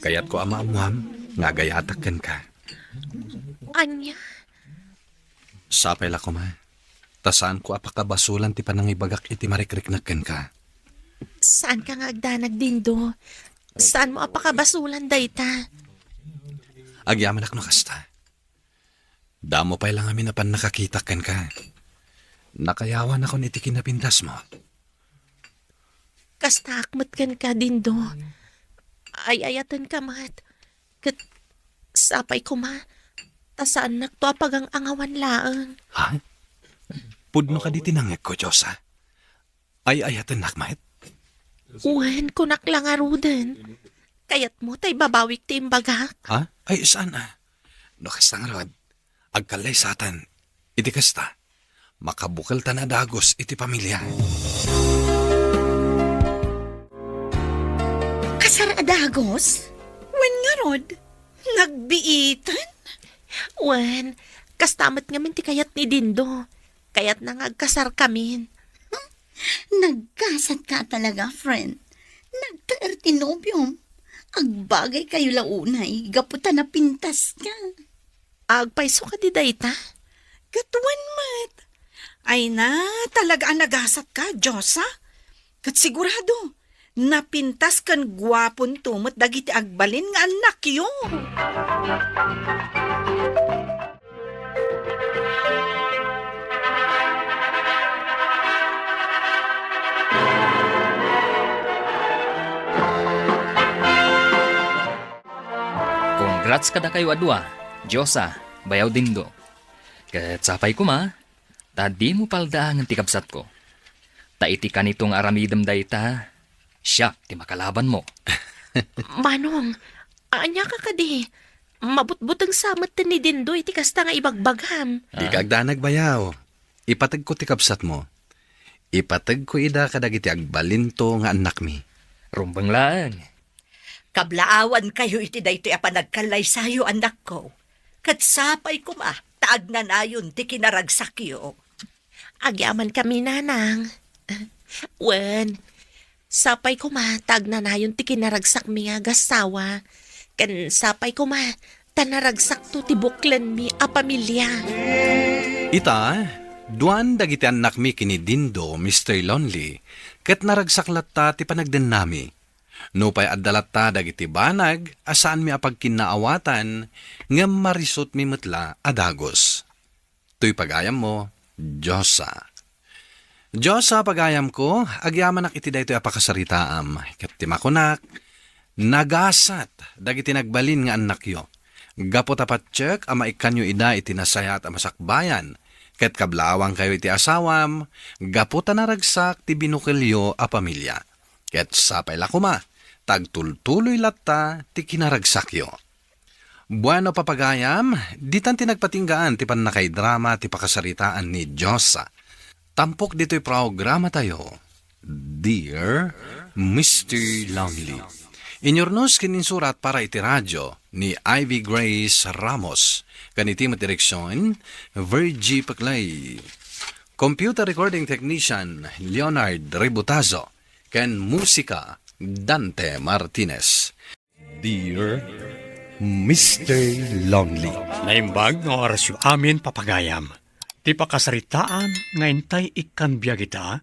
kayatko a maammuam nga agayatak kenka. Ania? Sapay la koma, ta saanko a pakabasulan ti panangibagak iti marikriknak kenka. Saanka nga agdanag, Dindo. Saanmo a pakabasulan dayta. Agyamanak no kasta. Damo pay la ngamin a pannakakitak kenka. Nakayawanakon iti kinapindasmo. Kastaak met kenka, Dindo. Ay-ayatenka met. Ket sapay koma, ta saannakto a pagang-angawan laeng. Ha? Pudno kadi ti nangngegko, Diyosa? Ay-ayatennak met? Wen, kunak la ngaruden. Kayatmo ta ibabawik ti imbagak? Ha? Ay, saan a? No kasta ngarud, agkallaysaten. Iti kasta, makabukeltan a dagus iti pamilia. Kasar a dagus? Wen ngarud, nagbiiten? Wen, kasta met ngamin ti kayat ni Dindo. Kayatna nga agkasarkamin. Nagkasatka talaga, friend. Nagtaer ti nobiom. Agbagaykayo la unay gapu ta napintaska. Agpayso kadi dayta? Ket wen met. Ay na, talaga a nagasatka, Diyosa. Ket sigurado, napintas ken guaponto met dagiti agbalin nga annakyo. Congrats kadakayo a dua, Diyosa, bayaw Dindo. Ket sapay koma, ta dimo paldaangen ti kabsatko. Ta iti kanito nga aramidem dayta, siak ti makalabanmo. Manong, ania ka kadi? Mabutbuteng sa met ni Dindo iti kasta nga ibagbagam. Dika agdanag, bayaw. Ipategko ti kabsatmo. Ipategko ida kadagiti agbalinto nga annakmi. Rumbeng laeng. Kablaawankayo iti daytoy a panagkallaysayo, annakko. Ket sapay koma ta agnanayon ti kinaragsakyo. Agyamankami, nanang. Wen, sapay koma ta agnanayon ti kinaragsakmi nga agassawa. Ken sapay koma ta naragsakto ti buklenmi a pamilia. Ita, duan dagiti annakmi ken ni Dindo, Mister Lonely, ket naragsak latta ti panagdennami. Nupay adda latta dagiti banag a saanmi a pagkinnaawatan, ngem marisutmi met la a dagus. Toy pagayammo, Diosa. Diosa, pagayamko, agyamanak iti daytoy a pakasaritaam, ket ti makunak, nagasat dagiti nagbalin nga annakyo. Gapu ta patiek a maikkanyo ida iti nasayaat a masakbayan, ket kablaawankayo iti asawam, gapu ta naragsak ti binukelyo a pamilia. Ket sapay la koma, ta agtultuloy latta ti kinaragsakyo. Bueno, papagayam, ditan ti nagpatinggaan ti pannakaidrama ti pakasaritaan ni Diosa. Tampok ditoy programatayo, Dear Mister Lonely. Inyurnos ken insurat para iti radio ni Ivy Grace Ramos. Ken iti met direksion, Virgie Peclay. Computer recording technician, Leonard Ributazo. Ken musika, Dante Martinez. Dear Mister Lonely. Naimbag nga orasyo amin, papagayam. Ti pakasaritaan nga intay ikkan biag ita,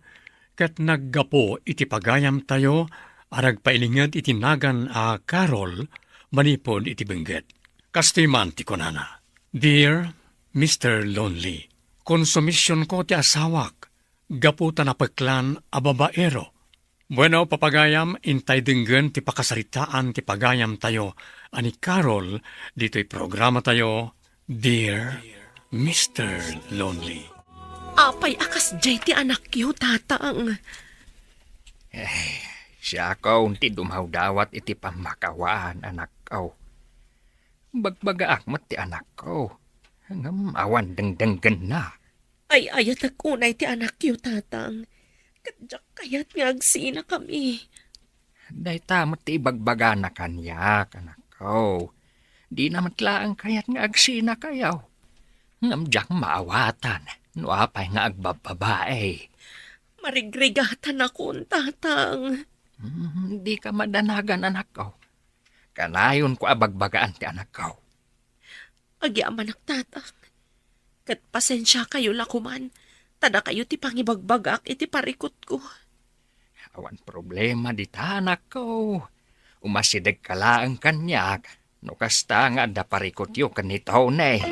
ket naggapu iti pagayamtayo a nagpailinged iti nagan a Carol manipud iti bengget. Kastoy man ti kunana, Dear Mister Lonely, konsumisionko ti asawak gapu ta napeklan a babaero. Bueno, papagayam, intay denggen ti pakasaritaan ti pagayamtayo a ni Carol ditoy programatayo, Dear Mister Lonely. Apay a kasdiay ti anakyo, Tatang? Eh, siakon ti dumawdawat iti pammakawaan, anakko. Bagbagaak met ti anakko, ngem awan dengdenggenna. Ay-ayatek unay ti anakyo, Tatang. Ket diak kayat nga agsinakami. Dayta met ti ibagbagana kaniak, anakko. Dina met laeng kayat nga agsinakayo. Ngem diak maawatan no apay nga agbabbabae. Marigrigatanakon, Tatang. Hmm, dika madanagan, anakko. Kanayonko a bagbagaan ti anakko. Agyamanak, Tatang. Ket pasensiakayo la koman, ta dakayo ti pangibagbagaak iti parikutko. Awan problema dita, anakko. Umasidegka laeng kaniak, no kasta nga adda parikutyo ken ni Tony.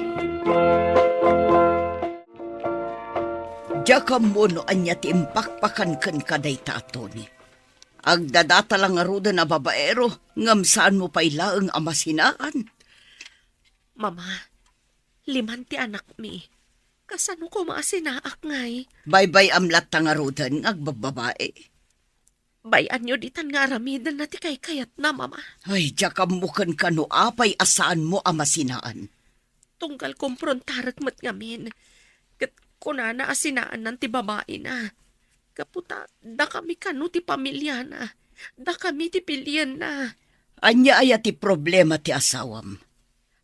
Diak ammo no ania ti impakpakan kenka dayta a Tony. Agdadata la ngaruden a babaero, ngem saanmo pay laeng a masinaan. Mama, liman ti anakmi. Kasano koma a sinaak ngay? Baybay-am latta ngaruden nga agbabbabae. Bay-anyo ditan nga aramidenna ti kaykayatna, Mama. Ay, diak ammo kenka no apay a saanmo a masinaan. Tunggal kumprontarek met ngamin. Ket kunana a sinaannan ti babaina. Gapu ta dakami kano ti pamiliana. Dakami ti pilienna. Ania aya ti problema ti asawam?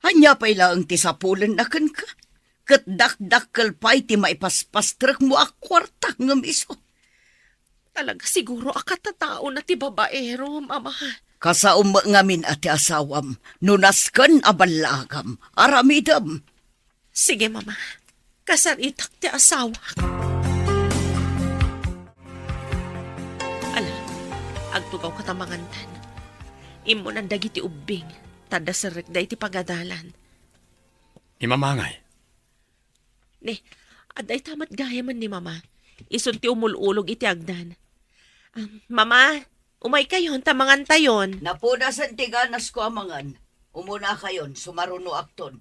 Ania pay laeng ti sapulenna kenka? Ket dakdakkel pay ti maipaspastrekmo a kuarta ngem isu. Talaga siguro a katataona ti babaerom, Ama. Kasaom met ngamin a ti asawam, no nasken a ballaagam, aramidem. Sige, Mama. Kasaritak ti asawak. Ala, agtugawka ta mangantan. Immunan dagiti ubbing, ta adda serrekda iti pagadalan. Ni Mama ngay? Ni, adda ita met gayamen ni Mama. Isun ti umul-ulog iti agdan. Ah, Mama, umaykayon ta mangantayon. Napunasen ti ganasko a mangan. Umunakayon, sumarunoakton.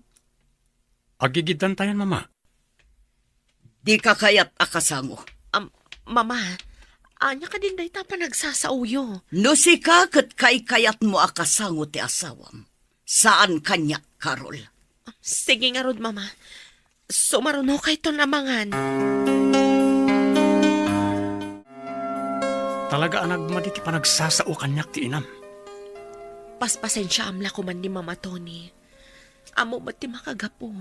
Aggigiddantayon, Mama. Dika kayat a kasango. Am, Mama, ania kadin dayta panagsasaoyo? No sika ket kaykayatmo a kasango ti asawam, saan kaniak, Carol. Sige ngarud, Mama. Sumarunokayton a mangan. Talaga a nagmadi ti panagsasao kaniak ti inam. Paspasensiaam la koman ni Mama, Tony. Ammom met ti makagapu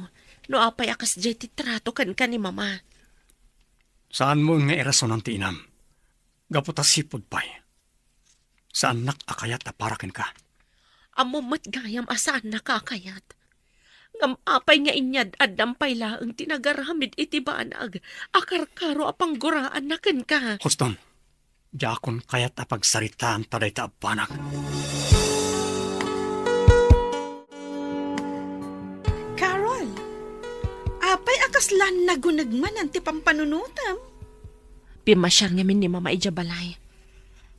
no apay a kasdiay ti trato kenka ni Mama. Saanmo nga irasonan ti inam. Gapu ta sipud pay. Saannak a kayat a para kenka. Ammom met gayam a saannaka a kayat. Ngem apay nga inyad-addam pay laeng ti nagaramid iti banag a karkaro a pangguraanna kenka? Houston, diakon kayat a pagsaritaanta dayta a banag. Carol, apay a kasla naguneg manen ti pampanunotem? Pimmasiar ngamin ni Mama idiay balay.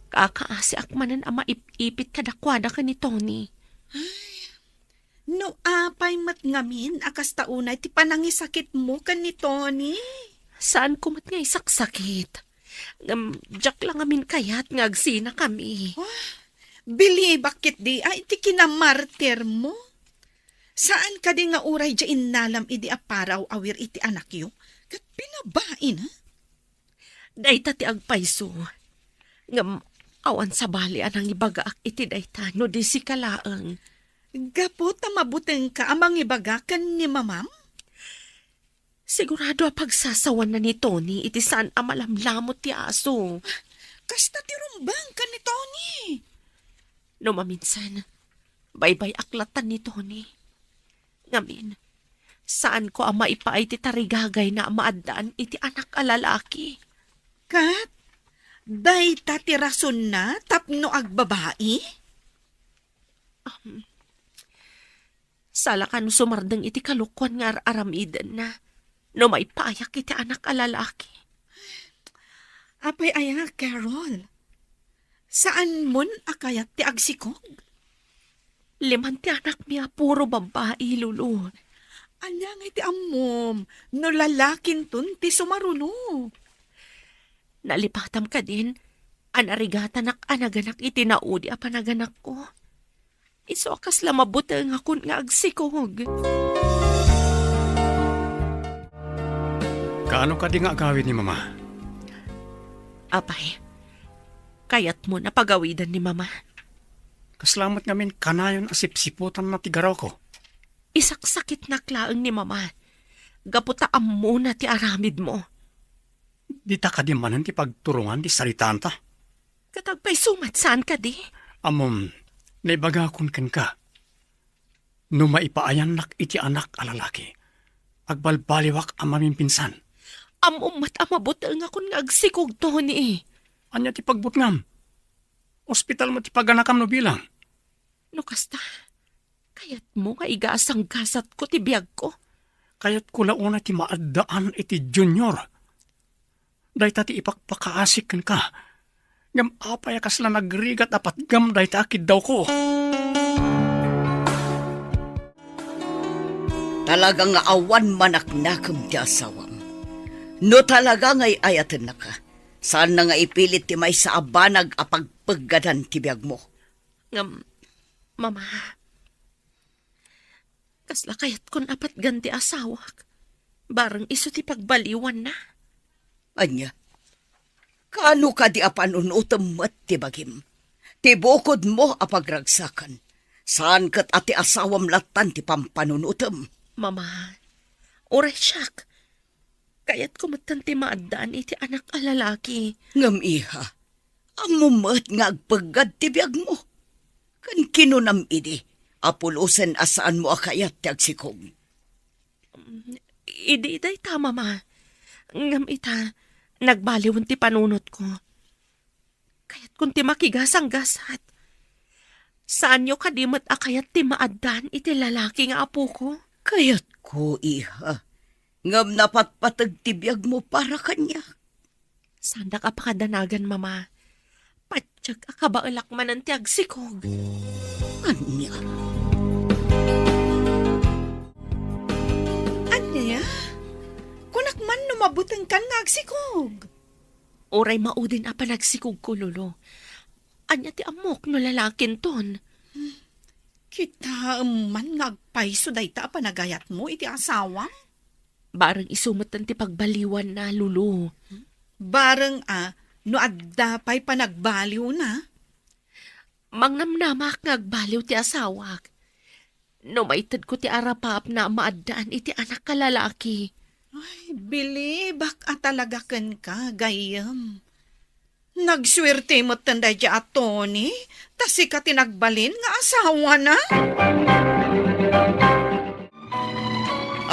Kakaasiak manen a maip-ipit kadakuada ken ni Tony. Ay, no apay met ngamin a kasta unay ti panangisakitmo ken ni Tony? Saanko met nga isaksakit. Ngem diak la ngamin kayat nga agsinakami. Ah, bilibak ketdi a iti kinamartirmo. Saan kadi nga uray diay innalam idi a paraw-awir iti anakyo ket binabaina? Dayta ti agpayso. Ngem awan sabali a nangibagaak iti dayta no di sika laeng. Gapu ta mabutengka a mangibaga ken ni Mamam? Sigurado a pagsasawanna ni Tony iti saan a malamlamut ti aso. Kasta ti rumbeng ken ni Tony. No maminsan, baybay-ak lattan ni Tony. Ngamin, saanko a maipaay ti tarigagayna a maaddaan iti anak a lalaki. Ket, dayta ti rasonna tapno agbabai? Ahem. Salaka no sumardeng iti kalokuan nga ar-aramidenna no maipaayak iti anak a lalaki. Apay aya, Carol? Saanmon a kayat ti agsikog? Liman ti anakmi a puro babbai, Lulu. Ania ngay ti ammom no lalakinton ti sumaruno? Nalipatam kadin a narigatanak a naganak iti naudi a panaganakko. Isu a kasla mabutengakon nga agsikog. Kaano kadi nga agawid ni Mama? Apay, kayatmo a pagawiden ni Mama? Kasla met ngamin kanayon a sipsiputanna ti garawko. Isaksakitnak laeng ni Mama, gapu ta ammona ti aramidmo. Dita kadi manen ti pagturongan ti saritaanta? Ket agpayso met saan kadi? Ammom, naibagakon kenka. No maipaayannak iti anak a lalaki, agbalbaliwak a mamimpinsan. Ammom met a mabutengakon nga agsikog, Tony. Ania ti pagbutngam? Ospital met ti paganakam no bilang. No kasta, kayatmo nga igasanggasatko ti biagko? Kayatko la unay ti maaddaan iti Junior. Dayta ti ipakpakaasik kenka. Ngem apay a kasla nagrigat a patgam dayta a kiddawko? Talaga nga awan manaknakem ti asawam. No talaga nga ay-ayatennaka, saanna nga ipilit ti maysa a banag a pagpeggadan ti biagmo. Ngem, Mama, kasla kayatkon a patgan ti asawak, bareng isu ti pagbaliwanna. Ania? Kaano kadi a panunotem met ti bagim? Ti bukodmo a pagragsakan, saan ket a ti asawam lattan ti pampanunotem. Mama, uray siak, kayatko metten ti maaddaan iti anak a lalaki. Ngem, iha, ammom met nga agpeggad ti biagmo. Ken kinunam idi a pulosen a saanmo a kayat ti agsikog. Idi dayta, Mama. Ngem ita, nagbaliwen ti panunotko. Kayatkon ti makigasanggasat. Saanyo kadi met a kayat ti maaddaan iti lalaki nga apoko? Kayatko, iha. Ngem napatpateg ti biagmo para kaniak. Saandak a pakadanagan, Mama. Patiek a kabaelak manen ti agsikog. Ania? Ania? Kunak man no mabutengkan nga agsikog. Uray maudin a panagsikogko, Lolo. Ania ti ammok no lalakinton? Kitaem man nga agpayso dayta a panagayatmo iti asawam? Bareng isu metten ti pagbaliwanna, Lolo. Bareng a no adda pay panagbaliwna? Mangnamnamak nga agbaliw ti asawak. No maitedko ti arapaapna a maaddaan iti anak a lalaki. Ay, bilibak a talaga kenka, gayyem. Nagsuerte metten daydiay a Tony, ta sika ti nagbalin nga asawana.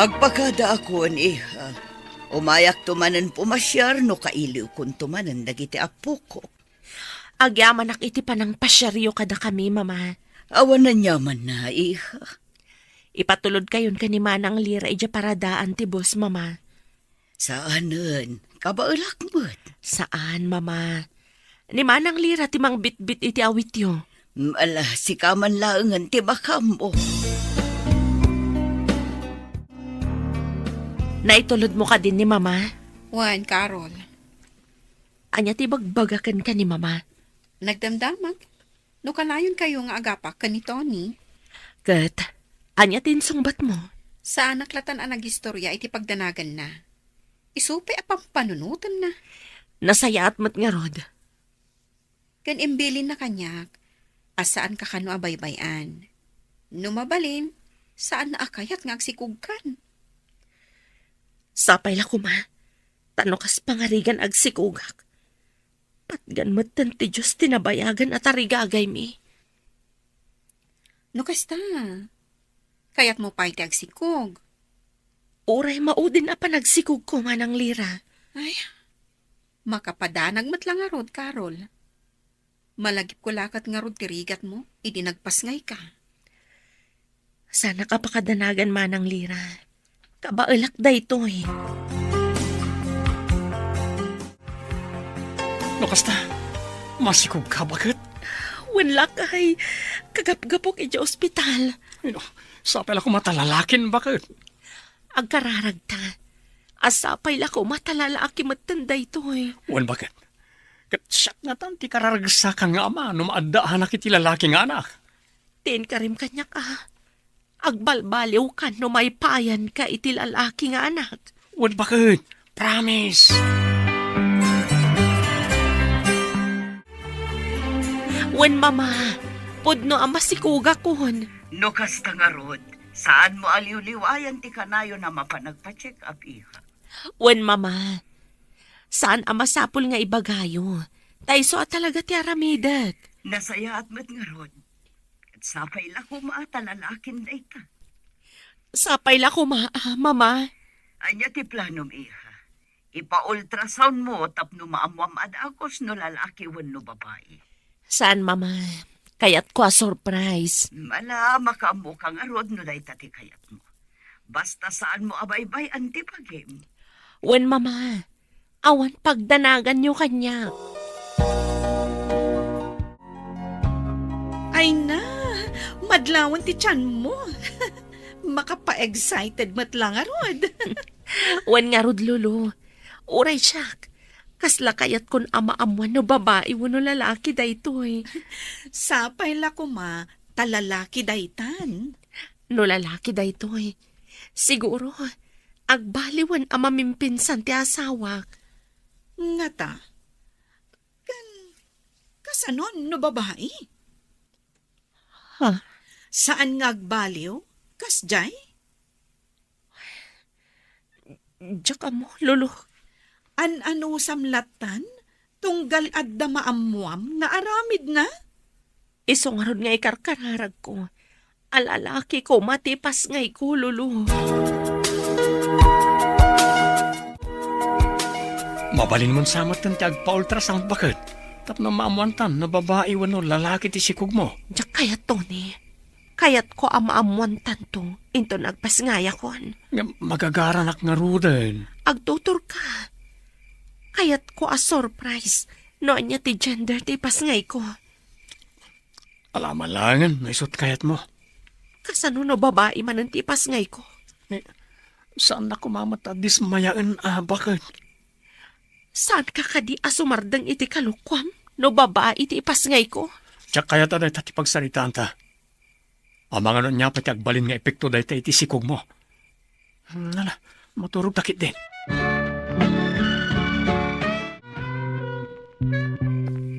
Agpakadaakon, iha. Umayakto manen pumasiar no kailiwkonto manen dagiti appokok. Agyamanak iti panangpasiaryo kadakami, Mama. Awan aniamanna, iha. Ipatulodkayon ken ni Manang Lira idiay paradaan ti bus, Mama. Saanen, kabaelak met. Saan, Mama. Ni Manang Lira ti mangbitbit iti awityo. Mm, ala, sika man laengen ti makammo. Naitulodmo kadin ni Mama? Wen, Carol. Ania ti ibagbaga kenka ni Mama? Nagdamdamag. No kanayonkayo nga agapak ken ni Tony. Ket, ania ti insungbatmo? Saanak latan a nagistorya iti pagdanaganna. Isu pay a pampanunotenna. Nasayaat met ngarud. Ken imbilinna kaniak a saanka kano a baybay-an. No mabalin, saanna a kayat nga agsikogkan. Sapay la koma, ta no kas pangarigan agsikogak, patgan metten ti Dios ti nabayagen a tarigagaymi. No kasta, kayatmo pay ti agsikog? Uray maudin a panagsikogko, Manang Lira. Ay, makapadanag met la ngarud, Carol. Malagipko la ket ngarud ti rigatmo idi nagpasngayka. Saanak a pakadanagan, Manang Lira. Kabaelak daytoy. No kasta, masikogka, baket? Wen, lakay. Kagapgapok idiay ospital. Ay, no, sapay la koma ta lalakin, baket? Agkararagta. A sapay la koma ta lalaki metten daytoy. Wen, baket? Ket siak ngatan ti kararagsakan nga ama no maaddaak iti lalaki nga anak. Ti inkarim kaniak a, agbalbaliwkan no maipayanka iti lalaki nga anak. Wen, baket? Promise. Wen, Mama, pudno a masikogakon. No kasta ngarud, saanmo a liwliwayan ti kanayon a mapan agpa-check-up, iha. Wen, Mama, saan a masapul nga ibagayo. Ta isu a talaga ti aramidek. Nasayaat met ngarud. Ket sapay la koma ta lalakin dayta. Sapay la koma, ah, Mama. Ania ti planom, iha? Ipa-ultrasoundmo tapno maammoam a dagus no lalaki wenno babai. Saan, Mama. Kayatko a surprise. Ala, makaammoka ngarud no dayta ti kayatmo. Basta saanmo a baybay-an ti bagim. Wen, Mama. Awan pagdanaganyo kaniak. Ay na, madlawen ti tianmo. Makapa-excited met la ngarud. Wen ngarud, Lulu. Uray siak, kasla kayatkon a maammuan no babai wenno lalaki daytoy. Sapay la koma ta lalaki daytan. No lalaki daytoy, siguro, agbaliwen a mamimpinsan ti asawak. Ngata, ken kasanon no babai? Ha? Saan nga agbaliw? Kasdiay? Diak ammo, Lolo. An-anusam lattan, tunggal adda maammuam nga aramidna? Isu ngarud nga ikarkararagko. A lalaki koma ti ipasngayko, Lolo. Mabalinmon sa metten ti agpa-ultrasound, baket, tapno maammuantan no babai wenno lalaki ti sikogmo. Diak kayat, Tony. Kayatko a maammuantanto inton agpasngayakon. Ngem magagaranak ngaruden. Agtuturka. Kayatko a surprise no ania ti gender ti ipasngayko. Ala, malangen no isut kayatmo. Kasano no babai manen ti ipasngayko? Ni, saannak koma met a dismayaen a, baket. Saanka kadi a sumardeng iti kalokoam no babai ti ipasngayko? Diak kayat a dayta ti pagsaritaanta. Amangan no ania pay ti agbalin nga epekto dayta iti sikogmo. Hmm, ala, maturogta ketdin.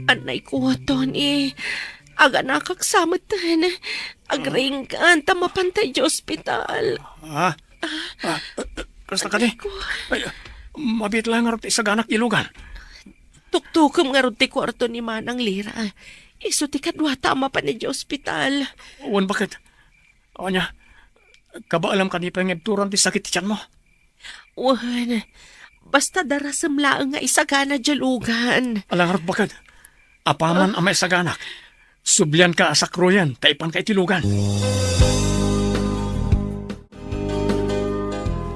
Anay ko, Tony. Aganakak sa metten. Agringgan ta mapanta idiay ospital. Ah? Ah, kasta kadi? Anay ko. Ay, mabiit laeng ngarud ti isaganak ilugan. Tuktukem ngarud ti kuarto ni Manang Lira. Isu ti kaduata a mapan idiay ospital. Wen, baket? Ania, Kabaelam kadi pay nga ibturan ti sakit ti tianmo? Wen, basta darasem laeng nga isagana diay lugan. Ala ngarud, baket. Apaman a maisaganak, sublianka a sakroyen ta ipanka iti lugan.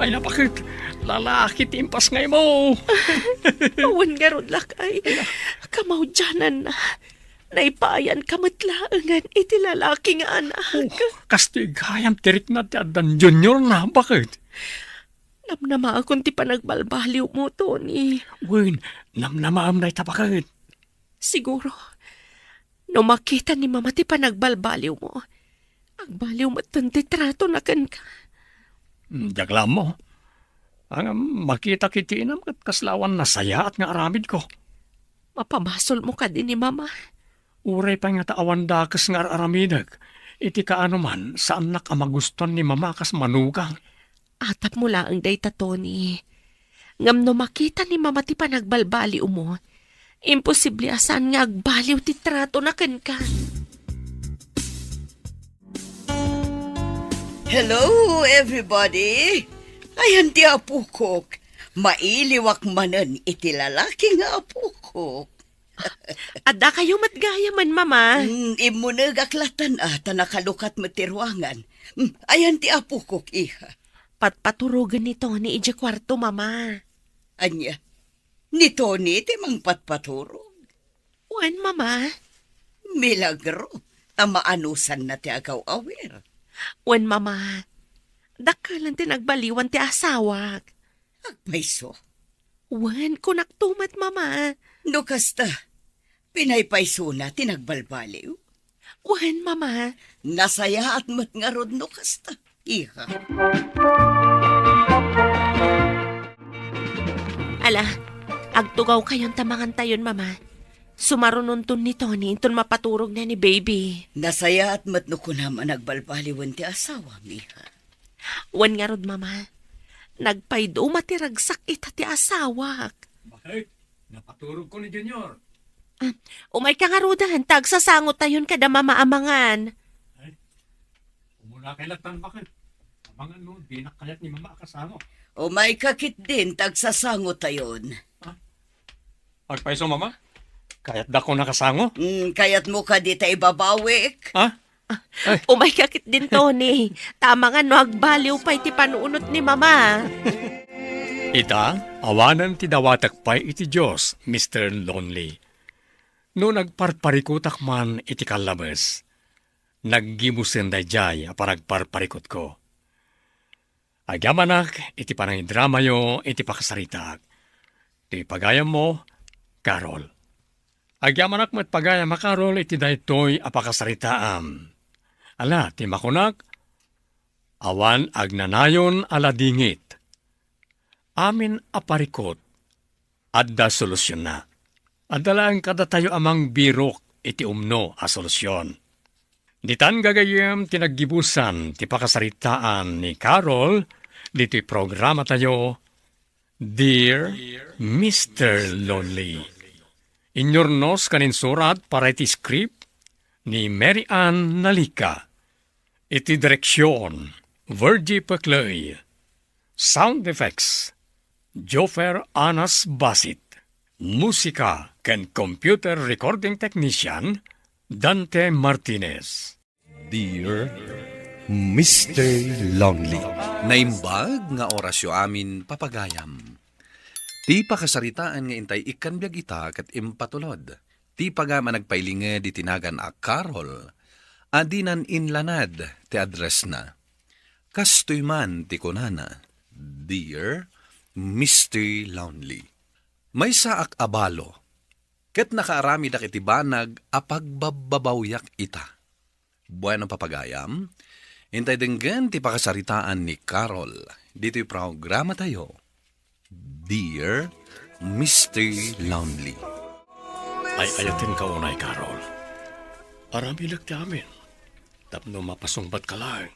Ay, nabaket, lalaki ti impasngaymo. Wen ngarud, lakay. Kamaudiananna, naipayanka met laengen iti lalaki nga anak. Oh, kastoy gayam ti rikna ti addan Junior na, baket. Namnamaekon ti panagbalbaliwmo, Tony. Wen, namnamaem dayta, baket. Siguro, no makita ni Mama ti panagbalbaliwmo, agbaliw metten ti tratona kenka. Hmm, diak la ammo. Ngem makita iti inam ket kasla awan nasayaat nga aramidko. Mapamasolmo kadi ni Mama? Uray pay ngata awan dakes nga ar-aramidek, iti kaanoman, saannak a magustuan ni Mama kas manugang. Atapmo laeng dayta, Tony. Ngem no makita ni Mama ti panagbalbaliwmo, imposible a saan nga agbaliw ti tratona kenka. Hello, everybody! Ayan ti apokok. Mailiwak manen iti lalaki nga apokok. Adda kayo met gayamen, Mama? Mm, immunegak latta, ah, ta nakalukat met ti ruangan. Mm, ayan ti apokok, iha. Patpaturogen ni Tony idiay kuarto, Mama. Ania? Ni Tony ti mangpatpaturog? Wen, Mama. Milagro, ta maanusanna ti agaw-awir. Wen, Mama. Dakkelen ti nagbaliwan ti asawak. Agpayso? Wen, kunakto met, Mama. No kasta, pinaypaysona ti nagbalbaliw? Wen, Mama. Nasayaat met ngarud no kasta, iha. Ala, agtugawkayon ta mangantayon, Mama. Sumarunonton ni Tony inton mapaturogna ni Baby. Nasayaat met no kunam a nagbalbaliwen ti asawam, iha. Wen ngarud, Mama. Nagpayduma ti ragsak ita ti asawak. Bakit? Napaturogko ni Junior. Ah, umayka ngaruden, ta agsasangotayon kada Mama a mangan. Ay, umunakay lattan, bakit? Amangan no, dinak kayat ni Mama a kasango. Umayka ketdin, ta agsasangotayon. Ah, agpayso, Mama? Kayatdakon a kasango? Mm, kayatmo kadi ta ibabawik? Ha? Ay. Umayka ketdin, Tony. Ta amangan no agbaliw pay ti panunot ni Mama. Ita, awanen ti dawatek pay iti Dios, Mister Lonely. No nagparparikutak man iti kallabes, naggibusen daydiay a panagparparikutko. Agyamanak iti panangidramayo iti pakasaritaak. Ti pagayammo, Carol. Agyamanak met pagayam a Carol iti daytoy a pakasaritaam. Ala, ti makunak, awan agnanayon a ladingit. Amin a parikut, adda solusionna. Adda laeng kadatayo a mangbirok iti umno a solusion. Ditan gagayyem ti naggibusan ti pakasaritaan ni Carol ditoy programatayo, Dear Mister Lonely. Inyurnos ken insurat para iti script ni Mary Ann Nalica. Iti direksion, Virgie Peclay. Sound effects, Joffer Anas Basit. Musika ken computer recording technician, Dante Martinez. Dear Mister Lonely. Naimbag nga orasyo amin, papagayam. Ti pakasaritaan nga intay ikkan biag ita ket impatulod. Ti pagayam a nagpailinged iti nagan a Carol a dinan inlanad ti addressna. Kastoy man ti kunana, Dear Mister Lonely. Maysaak a balo, ket nakaaramidak iti banag a pagbabbabawiak ita. Bueno, papagayam, intay denggen ti pakasaritaan ni Carol ditoy programatayo, Dear Mister Lonely. Ay-ayatenka unay, Carol. Aramidek ti amin tapno mapasungbatka laeng.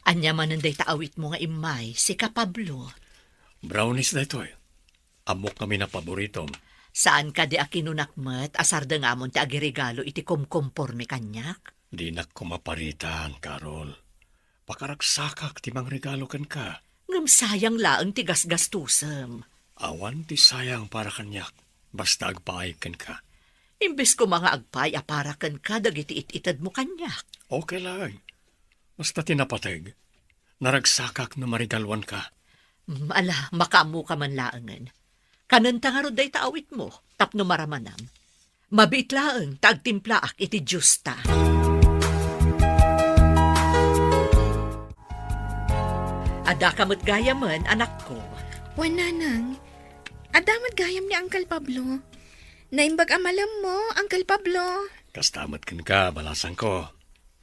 Ania manen dayta awitmo nga immay, sika, Pablo? Brownies daytoy. Ammok ngamin a paboritom. Saan kadi a kinunak met a sardengamon ti agiregalo iti kumkompormi kaniak? Dinak koma paritan, Carol. Pakaragsakak ti mangregalo kenka. Ngem sayang laeng ti gasgastusem. Awan ti sayang para kaniak, basta agpaayek kenka. Imbes koma nga agpaay a para kenka dagiti it-itedmo kaniak. Okay laeng. Basta ti napateg, naragsakak no marigaluanka. Mm, ala, makaammoka man laengen. Kanenta ngarud dayta awitmo, tapno maramanam. Mabiit laeng ta agtimplaak iti Diosta. Addaka met gayamen, anakko. Wen, nanang. Adda met gayam ni Uncle Pablo. Naimbag a malemmo, Uncle Pablo. Kasta met kenka, balasangko.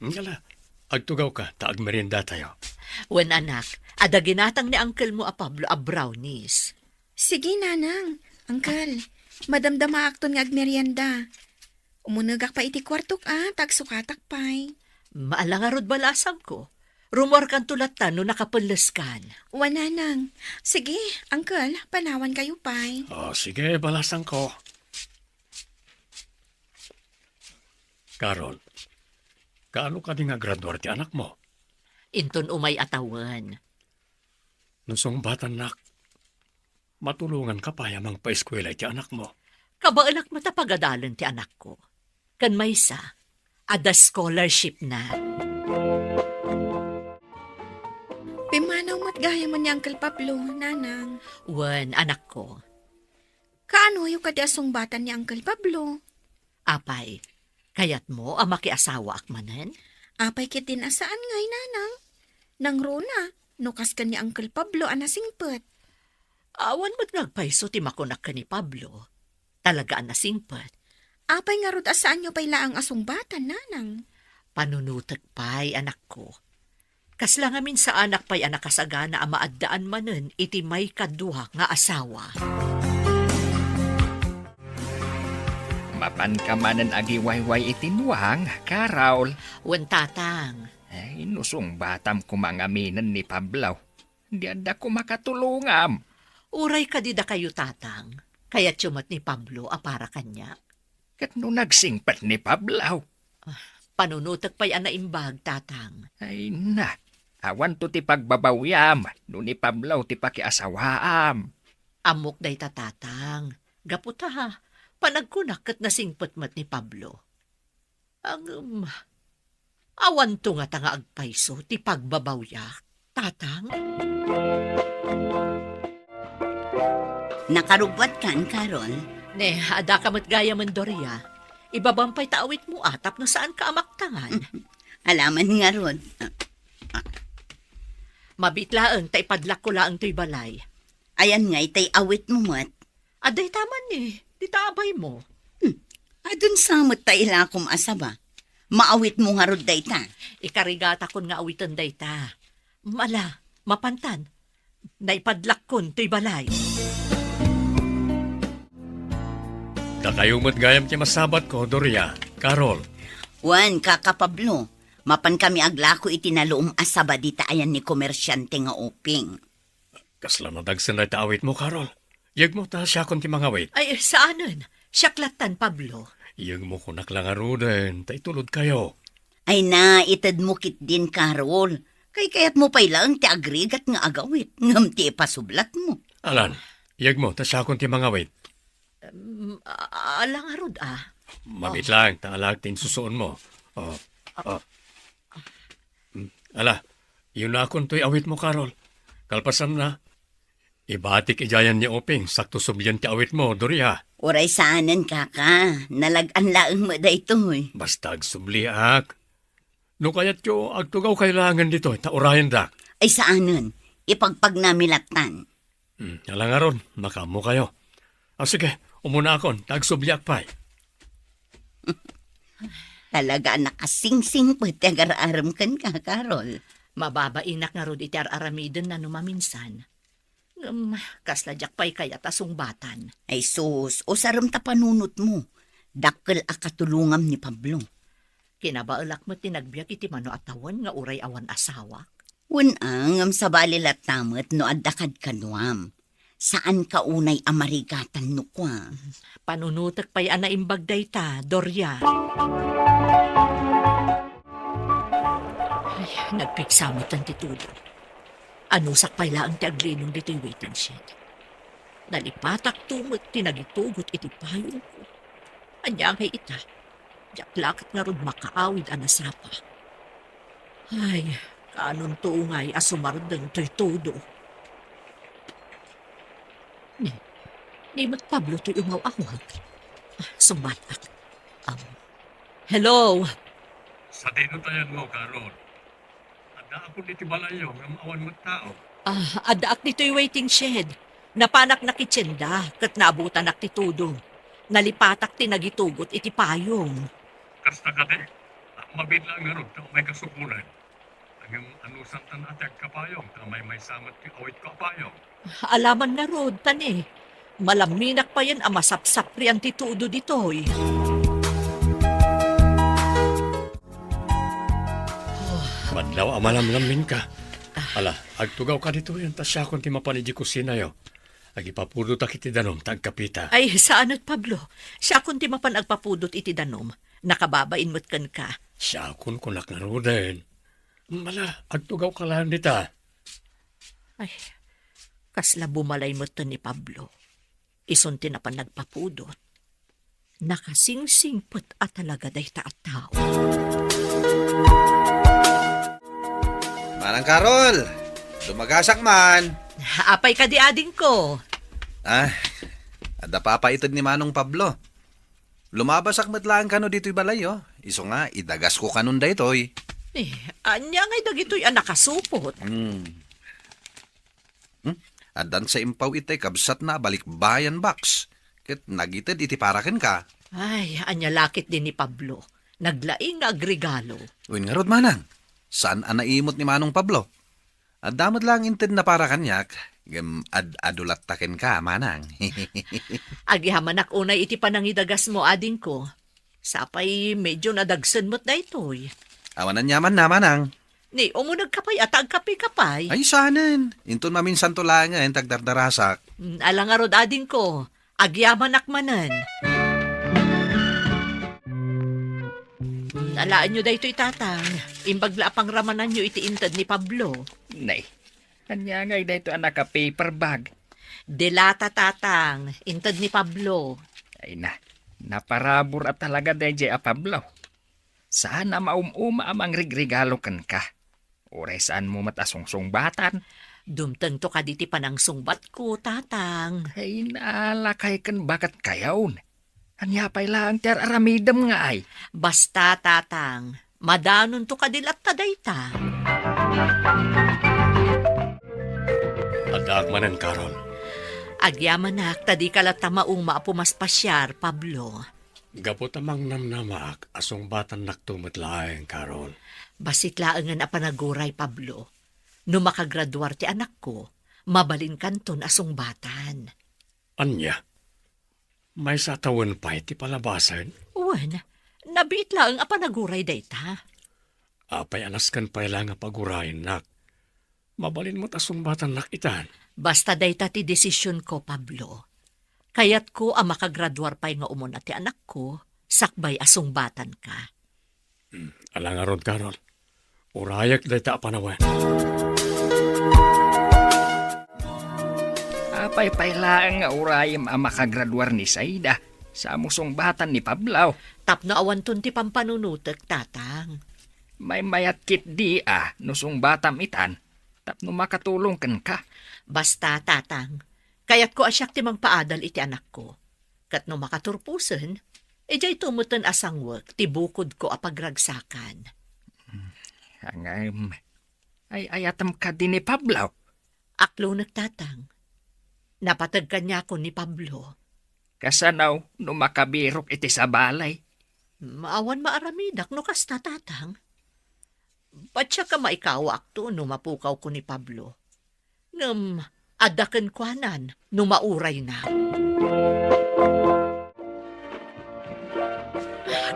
Ngala, agtugawka ta agmeriendatayo. Wen, anak, adda ginatang ni uncle mo a Pablo a brownies. Sige, nanang. Uncle, madamdamaakton nga agmerienda. Umunegak pay iti kuartok a, ta agsukatak pay. Ala ngarud, balasangko. Rumuarkanto latta no nakapelleskan. Wen, nanang. Sige, uncle, panawankayo pay. Oh, sige, balasangko. Carol, kaano kadi nga graduar ti anakmo? Inton umay a tawen. No sungbatannak, matulonganka pay a mangpaeskuela iti anakmo. Kabaelak met a pagadalen ti anakko. Ken maysa, adda scholarshipna. Pimmanaw met gayamen ni Uncle Pablo, nanang. Wen, anakko. Kaanoyo kadi a sungbatan ni Uncle Pablo? Apay, kayatmo a makiasawaak manen? Apay ketdin a saan ngay, nanang? Nangruna, no kas ken ni Uncle Pablo a nasingpet. Awan met nga agpayso ti makunak ken ni Pablo. Talaga a nasingpet. Apay ngarud a saanyo pay laeng a sungbatan, nanang? Panunotek pay, anakko. Kasla ngamin saanak pay a nakasagana a maaddaan manen iti maikadua nga asawa. Mapanka manen agiwayway iti nuang, Carol. Wen, tatang. Ay, no sungbatam koma ngaminen ni Pablo, di adda koma katulongam. Uray kadi dakayo, tatang, kayatyo met ni Pablo a para kaniak? Ket no nagsingpet ni Pablo? Ah, panunotek pay a naimbag, tatang. Ay na, awanto ti pagbabawiam no ni Pablo ti pakiasawaam. Ammok dayta, tatang. Gapu ta, panagkunak ket nasingpet met ni Pablo. Ngem, awanto ngata nga agpayso ti pagbabawiak, tatang? Nakarubbuatkan, Carol? Ne, addaka met gayamen, Doria. Ibabam pay ta awitmo a tapno saanka a maktangan. Alaman ngarud. Mabiit laeng ta ipadlakko laeng toy balay. Ayan nga itay awitmo met. Adda ita man ni, dita abaymo. Hmm. Adun sa met ta ilakom a saba. Maawitmo ngarud dayta. Ikarigatakon nga awiten dayta. Ala, mapantan. Naipadlakkon toy balay. Dakayo met gayam ti masabatko, Doria, Carol. Wen, Kaka Pablo, mapankami aglako iti naluom a saba dita ayan ni komersiante nga Oping. Kasla nadagsen dayta awitmo, Carol? Yegmo ta siakon ti mangawit. Ay, saanen. Siak lattan, Pablo. Yegmo kunak la ngaruden, ta itulodkayo. Ay na, itedmo ketdin, Carol. Kaykayatmo pay laeng ti agrigat nga agawit, ngem ti ipasublatmo. Alan, yegmo ta siakon ti mangawit. Em, a-, ala ngarud, a. Mabiit laeng, ta alaek ti insusuonmo. Oh, oh. Mm, ala, yunakon toy awitmo, Carol. Kalpasanna, ibatik idiayan ni Oping, sakto sublien ti awitmo, Doria. Uray saanen, Kaka. Nalag-an laeng met daytoy. Basta agsubliak. No kayatyo, agtugawkayo laengen ditoy, ta urayendak. Ay saanen, ipagpagnami lattan. Hmm, ala ngarud, makaammokayo. Ah, sige, umunaakon, ta agsubliak pay. Talaga a nakasingsingpet ti agar-arem kenka, Carol. Mababainak ngarud iti ar-aramidenna no maminsan. Ngem, kasla diak pay kayat a sungbatan. Ay sus, usarem ta panunotmo. Dakkel a katulongam ni Pablo. Kinabaelak met ti nagbiag iti mano a tawen nga uray awan asawak. Wen a, ngem sabali latta met no adda kadkaduam. Saanka unay a marigatan no kua. Panunotek pay a naimbag dayta, Doria. Ay, Nagpigsa met ti tudo. Anusak pay laeng ti aglinong ditoy waiting shed. Nalipatakto met ti nagitugot iti payongko. Ania ngay ita? Diak la ket ngarud makaawid a nasapa. Ay, kaanonto ngay a sumardeng toy tudo. Ni, ni met Pablo toy umaw-awag. Ah, sumbatak. Aw. Hello? Sadino tayanmo, Carol? Addaakon iti balayyo ngem awan met tao. Ah, addaak ditoy waiting shed. Napanak nakitienda ket naabutanak ti tudo. Nalipatak ti nagitugot iti payong. Kasta kadi, mabiit laeng ngarud ta umay kasukolan. Ngem anusantan a ti agkapayong ta maymaysa met ti awitko a payong. Alaman ngarud, ta ni, malaminak payen a masapsaprian ti tudo ditoy. Madlaw a malamlaminka. Ala, agtugawka ditoyen ta siakon ti mapan idiay kusinayo. Agipapudotak iti danum ta agkapita. Ay, saanet, Pablo. Siakon ti mapan agpapudot iti danum. Nakababain met kenka. Siakon kunak ngaruden. Ala, agtugawka laeng dita. Ay, kasla bumalay metten ni Pablo. Isun ti napan nagpapudot. Nakasingsingpet a talaga dayta a tao. Manang Carol, dumagasak man. Apay kadi, adingko? Ah, adda papa ited ni Manong Pablo. Lumabasak met laeng kano ditoy balayyo. Isu nga, idagasko kanon daytoy. Eh, ania ngay dagitoy a nakasupot? Hmm. Hmm? Addan sa impaw itay kabsatna a balikbayan box. Ket nagited iti para kenka. Ay, ania la ketdi ni Pablo. Naglaing nga agregalo. Wen ngarud, manang. Saan a naimut ni Manong Pablo? Adda met laeng intedna para kaniak, ngem ad-adu latta kenka, manang. Agyamanak unay iti panangidagasmo, adingko. Sapay medyo nadagsen met daytoy. Awan aniamanna, manang. Ni, umunegka pay a ta agkapeka pay. Ay, saanen. Inton maminsanto laengen ta agdardarasak. Mm, ala ngarud, adingko. Agyamanak manen. Alaenyo daytoy, Tatang. Imbag la a pangramananyo iti inted ni Pablo. Nay, ania ngay daytoy a naka-paper bag? Delata, Tatang. Inted ni Pablo. Ay na, naparabur a talaga daydiay a Pablo. Saan a maum-uma a mangrigregalo kenka. Uray saanmo met a sungsungbatan. Dumtengto kadi ti panangsungbatko, Tatang. Ay, naalakay ken baketkayon. Ania pay laeng ti ar-aramidem nga ay? Basta, Tatang, madanonto kadi latta dayta. Addaak manen, Carol. Agyamanak ta dika latta mauma a pumaspasiar, Pablo. Gapu ta mangnamnamaak a sungbatannakto met laeng, Carol. Bassit laengen a panaguray, Pablo. No makagraduar ti anakko, mabalinkanton a sungbatan. Ania? Maysa a tawen pay ti palabasen? Wen, nabiit laeng a panaguray dayta. Apay a nasken pay laeng a pagurayennak? Mabalin met a sungbatannak itan. Basta dayta ti desisionko, Pablo. Kayatko a makagraduar pay nga umuna ti anakko, sakbay a sungbatanka. Hmm, ala ngarud, Carol. Urayek dayta a panawen. Apay pay laeng nga urayem a makagraduar ni Saida, sa mo sungbatan ni Pablo? Tapno awanton ti pampanunotek, Tatang. Maymayat ketdi a no sungbatam itan, tapno makatulong kenka. Basta, Tatang, kayatko a siak ti mangpaadal iti anakko. Ket no makaturposen, idiayto metten a sangwek ti bukodko a pagragsakan. Ngem, ay-ayatem kadi ni Pablo? Aklonek, Tatang. Napateg kaniakon ni Pablo. Kasano no makabirok iti sabali? Awan maaramidak no kasta, Tatang. Patyak a maikawakto no mapukawko ni Pablo. Ngem adda kenkuanan no maurayna.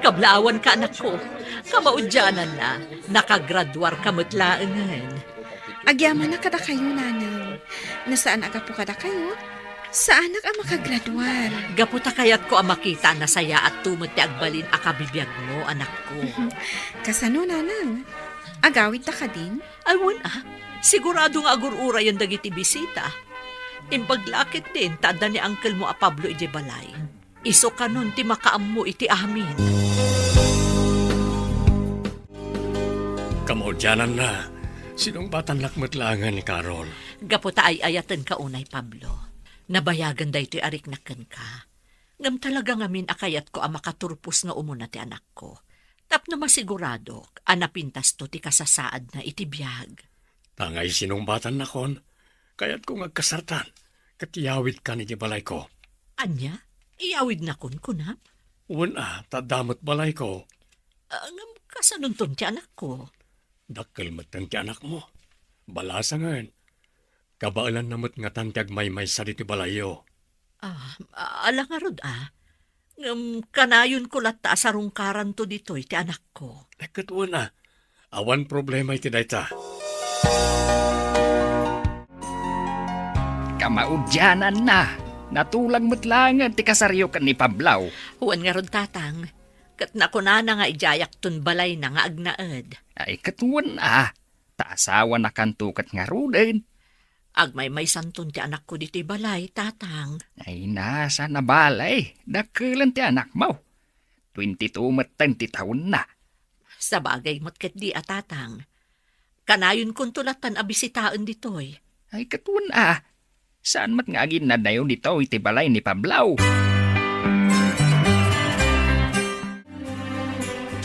Kablaawanka, anakko. Kamaudiananna, nakagraduarka met laengen. Agyamanak kadakayo, nanang. No saan a gapu kadakayo, saanak a makagraduar. Gapu ta kayatko a makita a nasayaatto met ti agbalin a kabibiagmo, anakko. Kasano, nanang? Agkawidta kadin? Ay, wen a. Sigurado nga agur-urayen dagiti bisita. Imbag la ketdin ta adda ni uncle mo a Pablo idiay balay. Isu kanon ti makaammo iti amin. Kamaudiananna, sinungbatannak met laengen ni Carol. Gapu ta ay-ayatenka unay, Pablo. Nabayagen daytoy a riknak kenka. Ngem talaga ngamin a kayatko a makaturpos nga umuna ti anakko. Tapno masiguradok a napintasto ti kasasaadna iti biag. Tangay sinungbatannakon, kayatko nga agkasartan, ket iyawidkan iti balayko. Ania? Iyawidnakon, kunam? Wen a, ta adda met balayko. Ah, ngem kasanonton ti anakko? Dakkel metten ti anakmo. Balasangen. Kabaelanna met ngatan ti agmaymaysa ditoy balayyo. Ah, ala ngarud a. Ngem kanayonko latta a sarungkaranto ditoy ti anakko. Eh, ket wen a. Awan problema iti dayta. Kamaudiananna, natulag met laengen ti kasaryo ken ni Pablo. Wen ngarud, Tatang. Ket nakunana nga idiayakton balayna nga agnaed. Ay, ket wen a. Ta asawanakanto ket ngaruden. Agmaymaysanton ti anakko ditoy balay, Tatang. Ay, nasa na balay. Dakkelen ti anakmo. Twenty-two metten ti taonna. Sabagay met ketdi a, Tatang. Kanayonkonto lattan a bisitaen ditoy. Ay, ket wen a. Saan met nga aginnadnayo ditoy iti balay ni Pablo?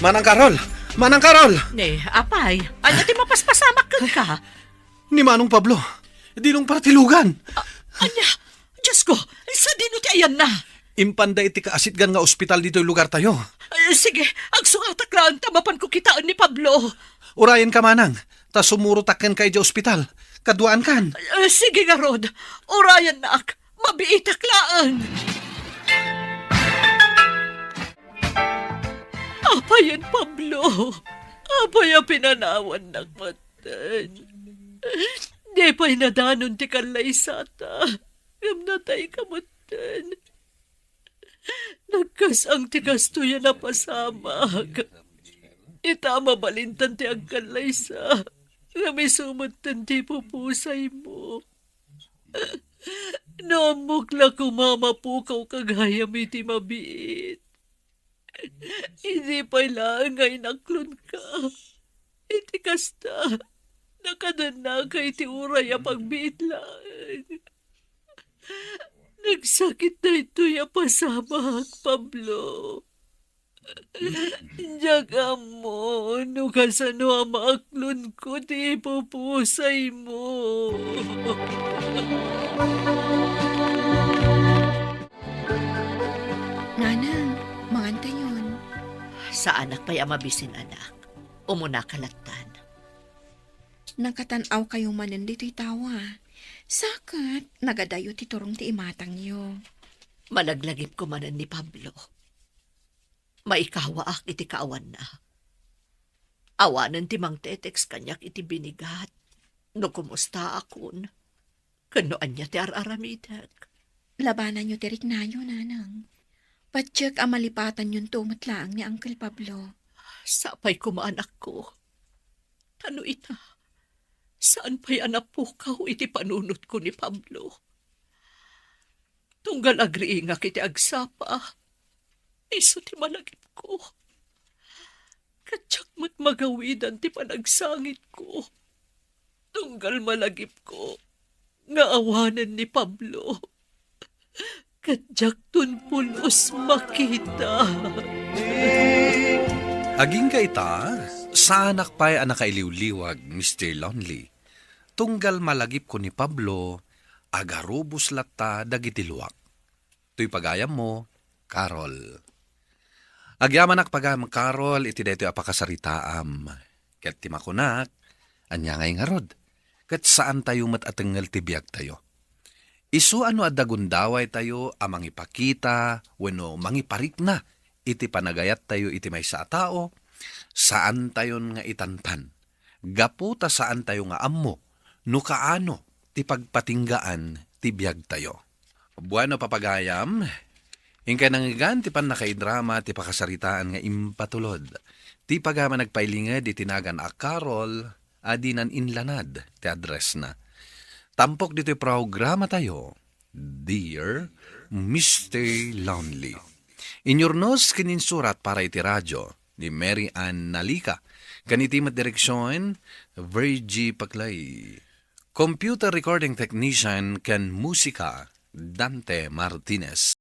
Manang Carol! Manang Carol! Ne, apay, ania ti mapaspasamak kenka? Ni Manong Pablo, dinong partilugan. A-, ania? Diosko, sadino ti ayanna? Impanda iti kaasitgan nga ospital ditoy lugartayo. Eh, sige, agsugatak laeng ta mapanko kitaen ni Pablo. Urayenka, Manang, ta sumurotak kenka idiay ospital. Kaduaankan. Eh, sige ngarud, urayennak, mabiitak laeng. Apayen, Pablo, apay a pinanawannak metten? Di pay nadanon ti kallaysata, ngem natayka metten. Nagkas-ang ti kastoy a napasamak. Ita, mabalintan ti agkallaysa, ngem isu metten ti ipupusaymo. No ammok la koma a mapukawka gayam iti mabiit. Idi pay laeng nga inaklonka, iti kasta, nakadennaka iti uray a pagbiit laeng. Nagsakit daytoy a pasamak, Pablo. Diak ammo no kasano a maaklonko ti ipupusaymo. Nanang, mangantayon. Saanak pay a mabisin, anak. Umunaka lattan. Nakatan-awkayo manen ditoy tawa. Saket, nagadayo ti turong ti imatangyo. Malaglagipko manen ni Pablo. Maikawaak iti kaawanna. Awanen ti mangtetext kaniak iti binigat no kumustaakon ken no ania ti ar-aramidek. Labananyo ti riknayo, Nanang. Patiek a malipatanyonto met laeng ni Uncle Pablo. Sapay koma, anakko. Ta no ita, saan pay a napukaw iti panunotko ni Pablo. Tunggal agriingak iti agsapa, isu ti malagipko. Ket diak met magawidan ti panagsangitko. Tunggal malagipko nga awanen ni Pablo. Ket diakton pulos makita. Agingga ita, saanak pay a nakailiwliwag, Mister Lonely. Tunggal malagipko ni Pablo, agarubos latta dagiti luak. Toy pagayammo, Carol. Agyamanak pagayam, Carol, iti daytoy a pakasaritaam. Ket ti makunak, ania ngay ngarud? Ket saantayo met a tengngel ti biagtayo. Isu a no adda gundawaytayo a mangipakita wenno mangiparikna iti panagayattayo iti maysa a tao, saantayon nga itantan. Gapu ta saantayo nga ammo no kaano ti pagpatinggaan ti biagtayo. Bueno, papagayam, Inkay nangngegan ti pannakaidrama ti pakasaritaan nga impatulod. Ti pagama nagpailinged iti nagan a Carol a dinan inlanad ti addressna. Tampok ditoy programatayo, Dear Mister Lonely. Inyurnos ken insurat para iti radio ni Mary Ann Nalika, ken iti met direksyon, Virgie Paclay. Computer recording technician ken musika, Dante Martinez.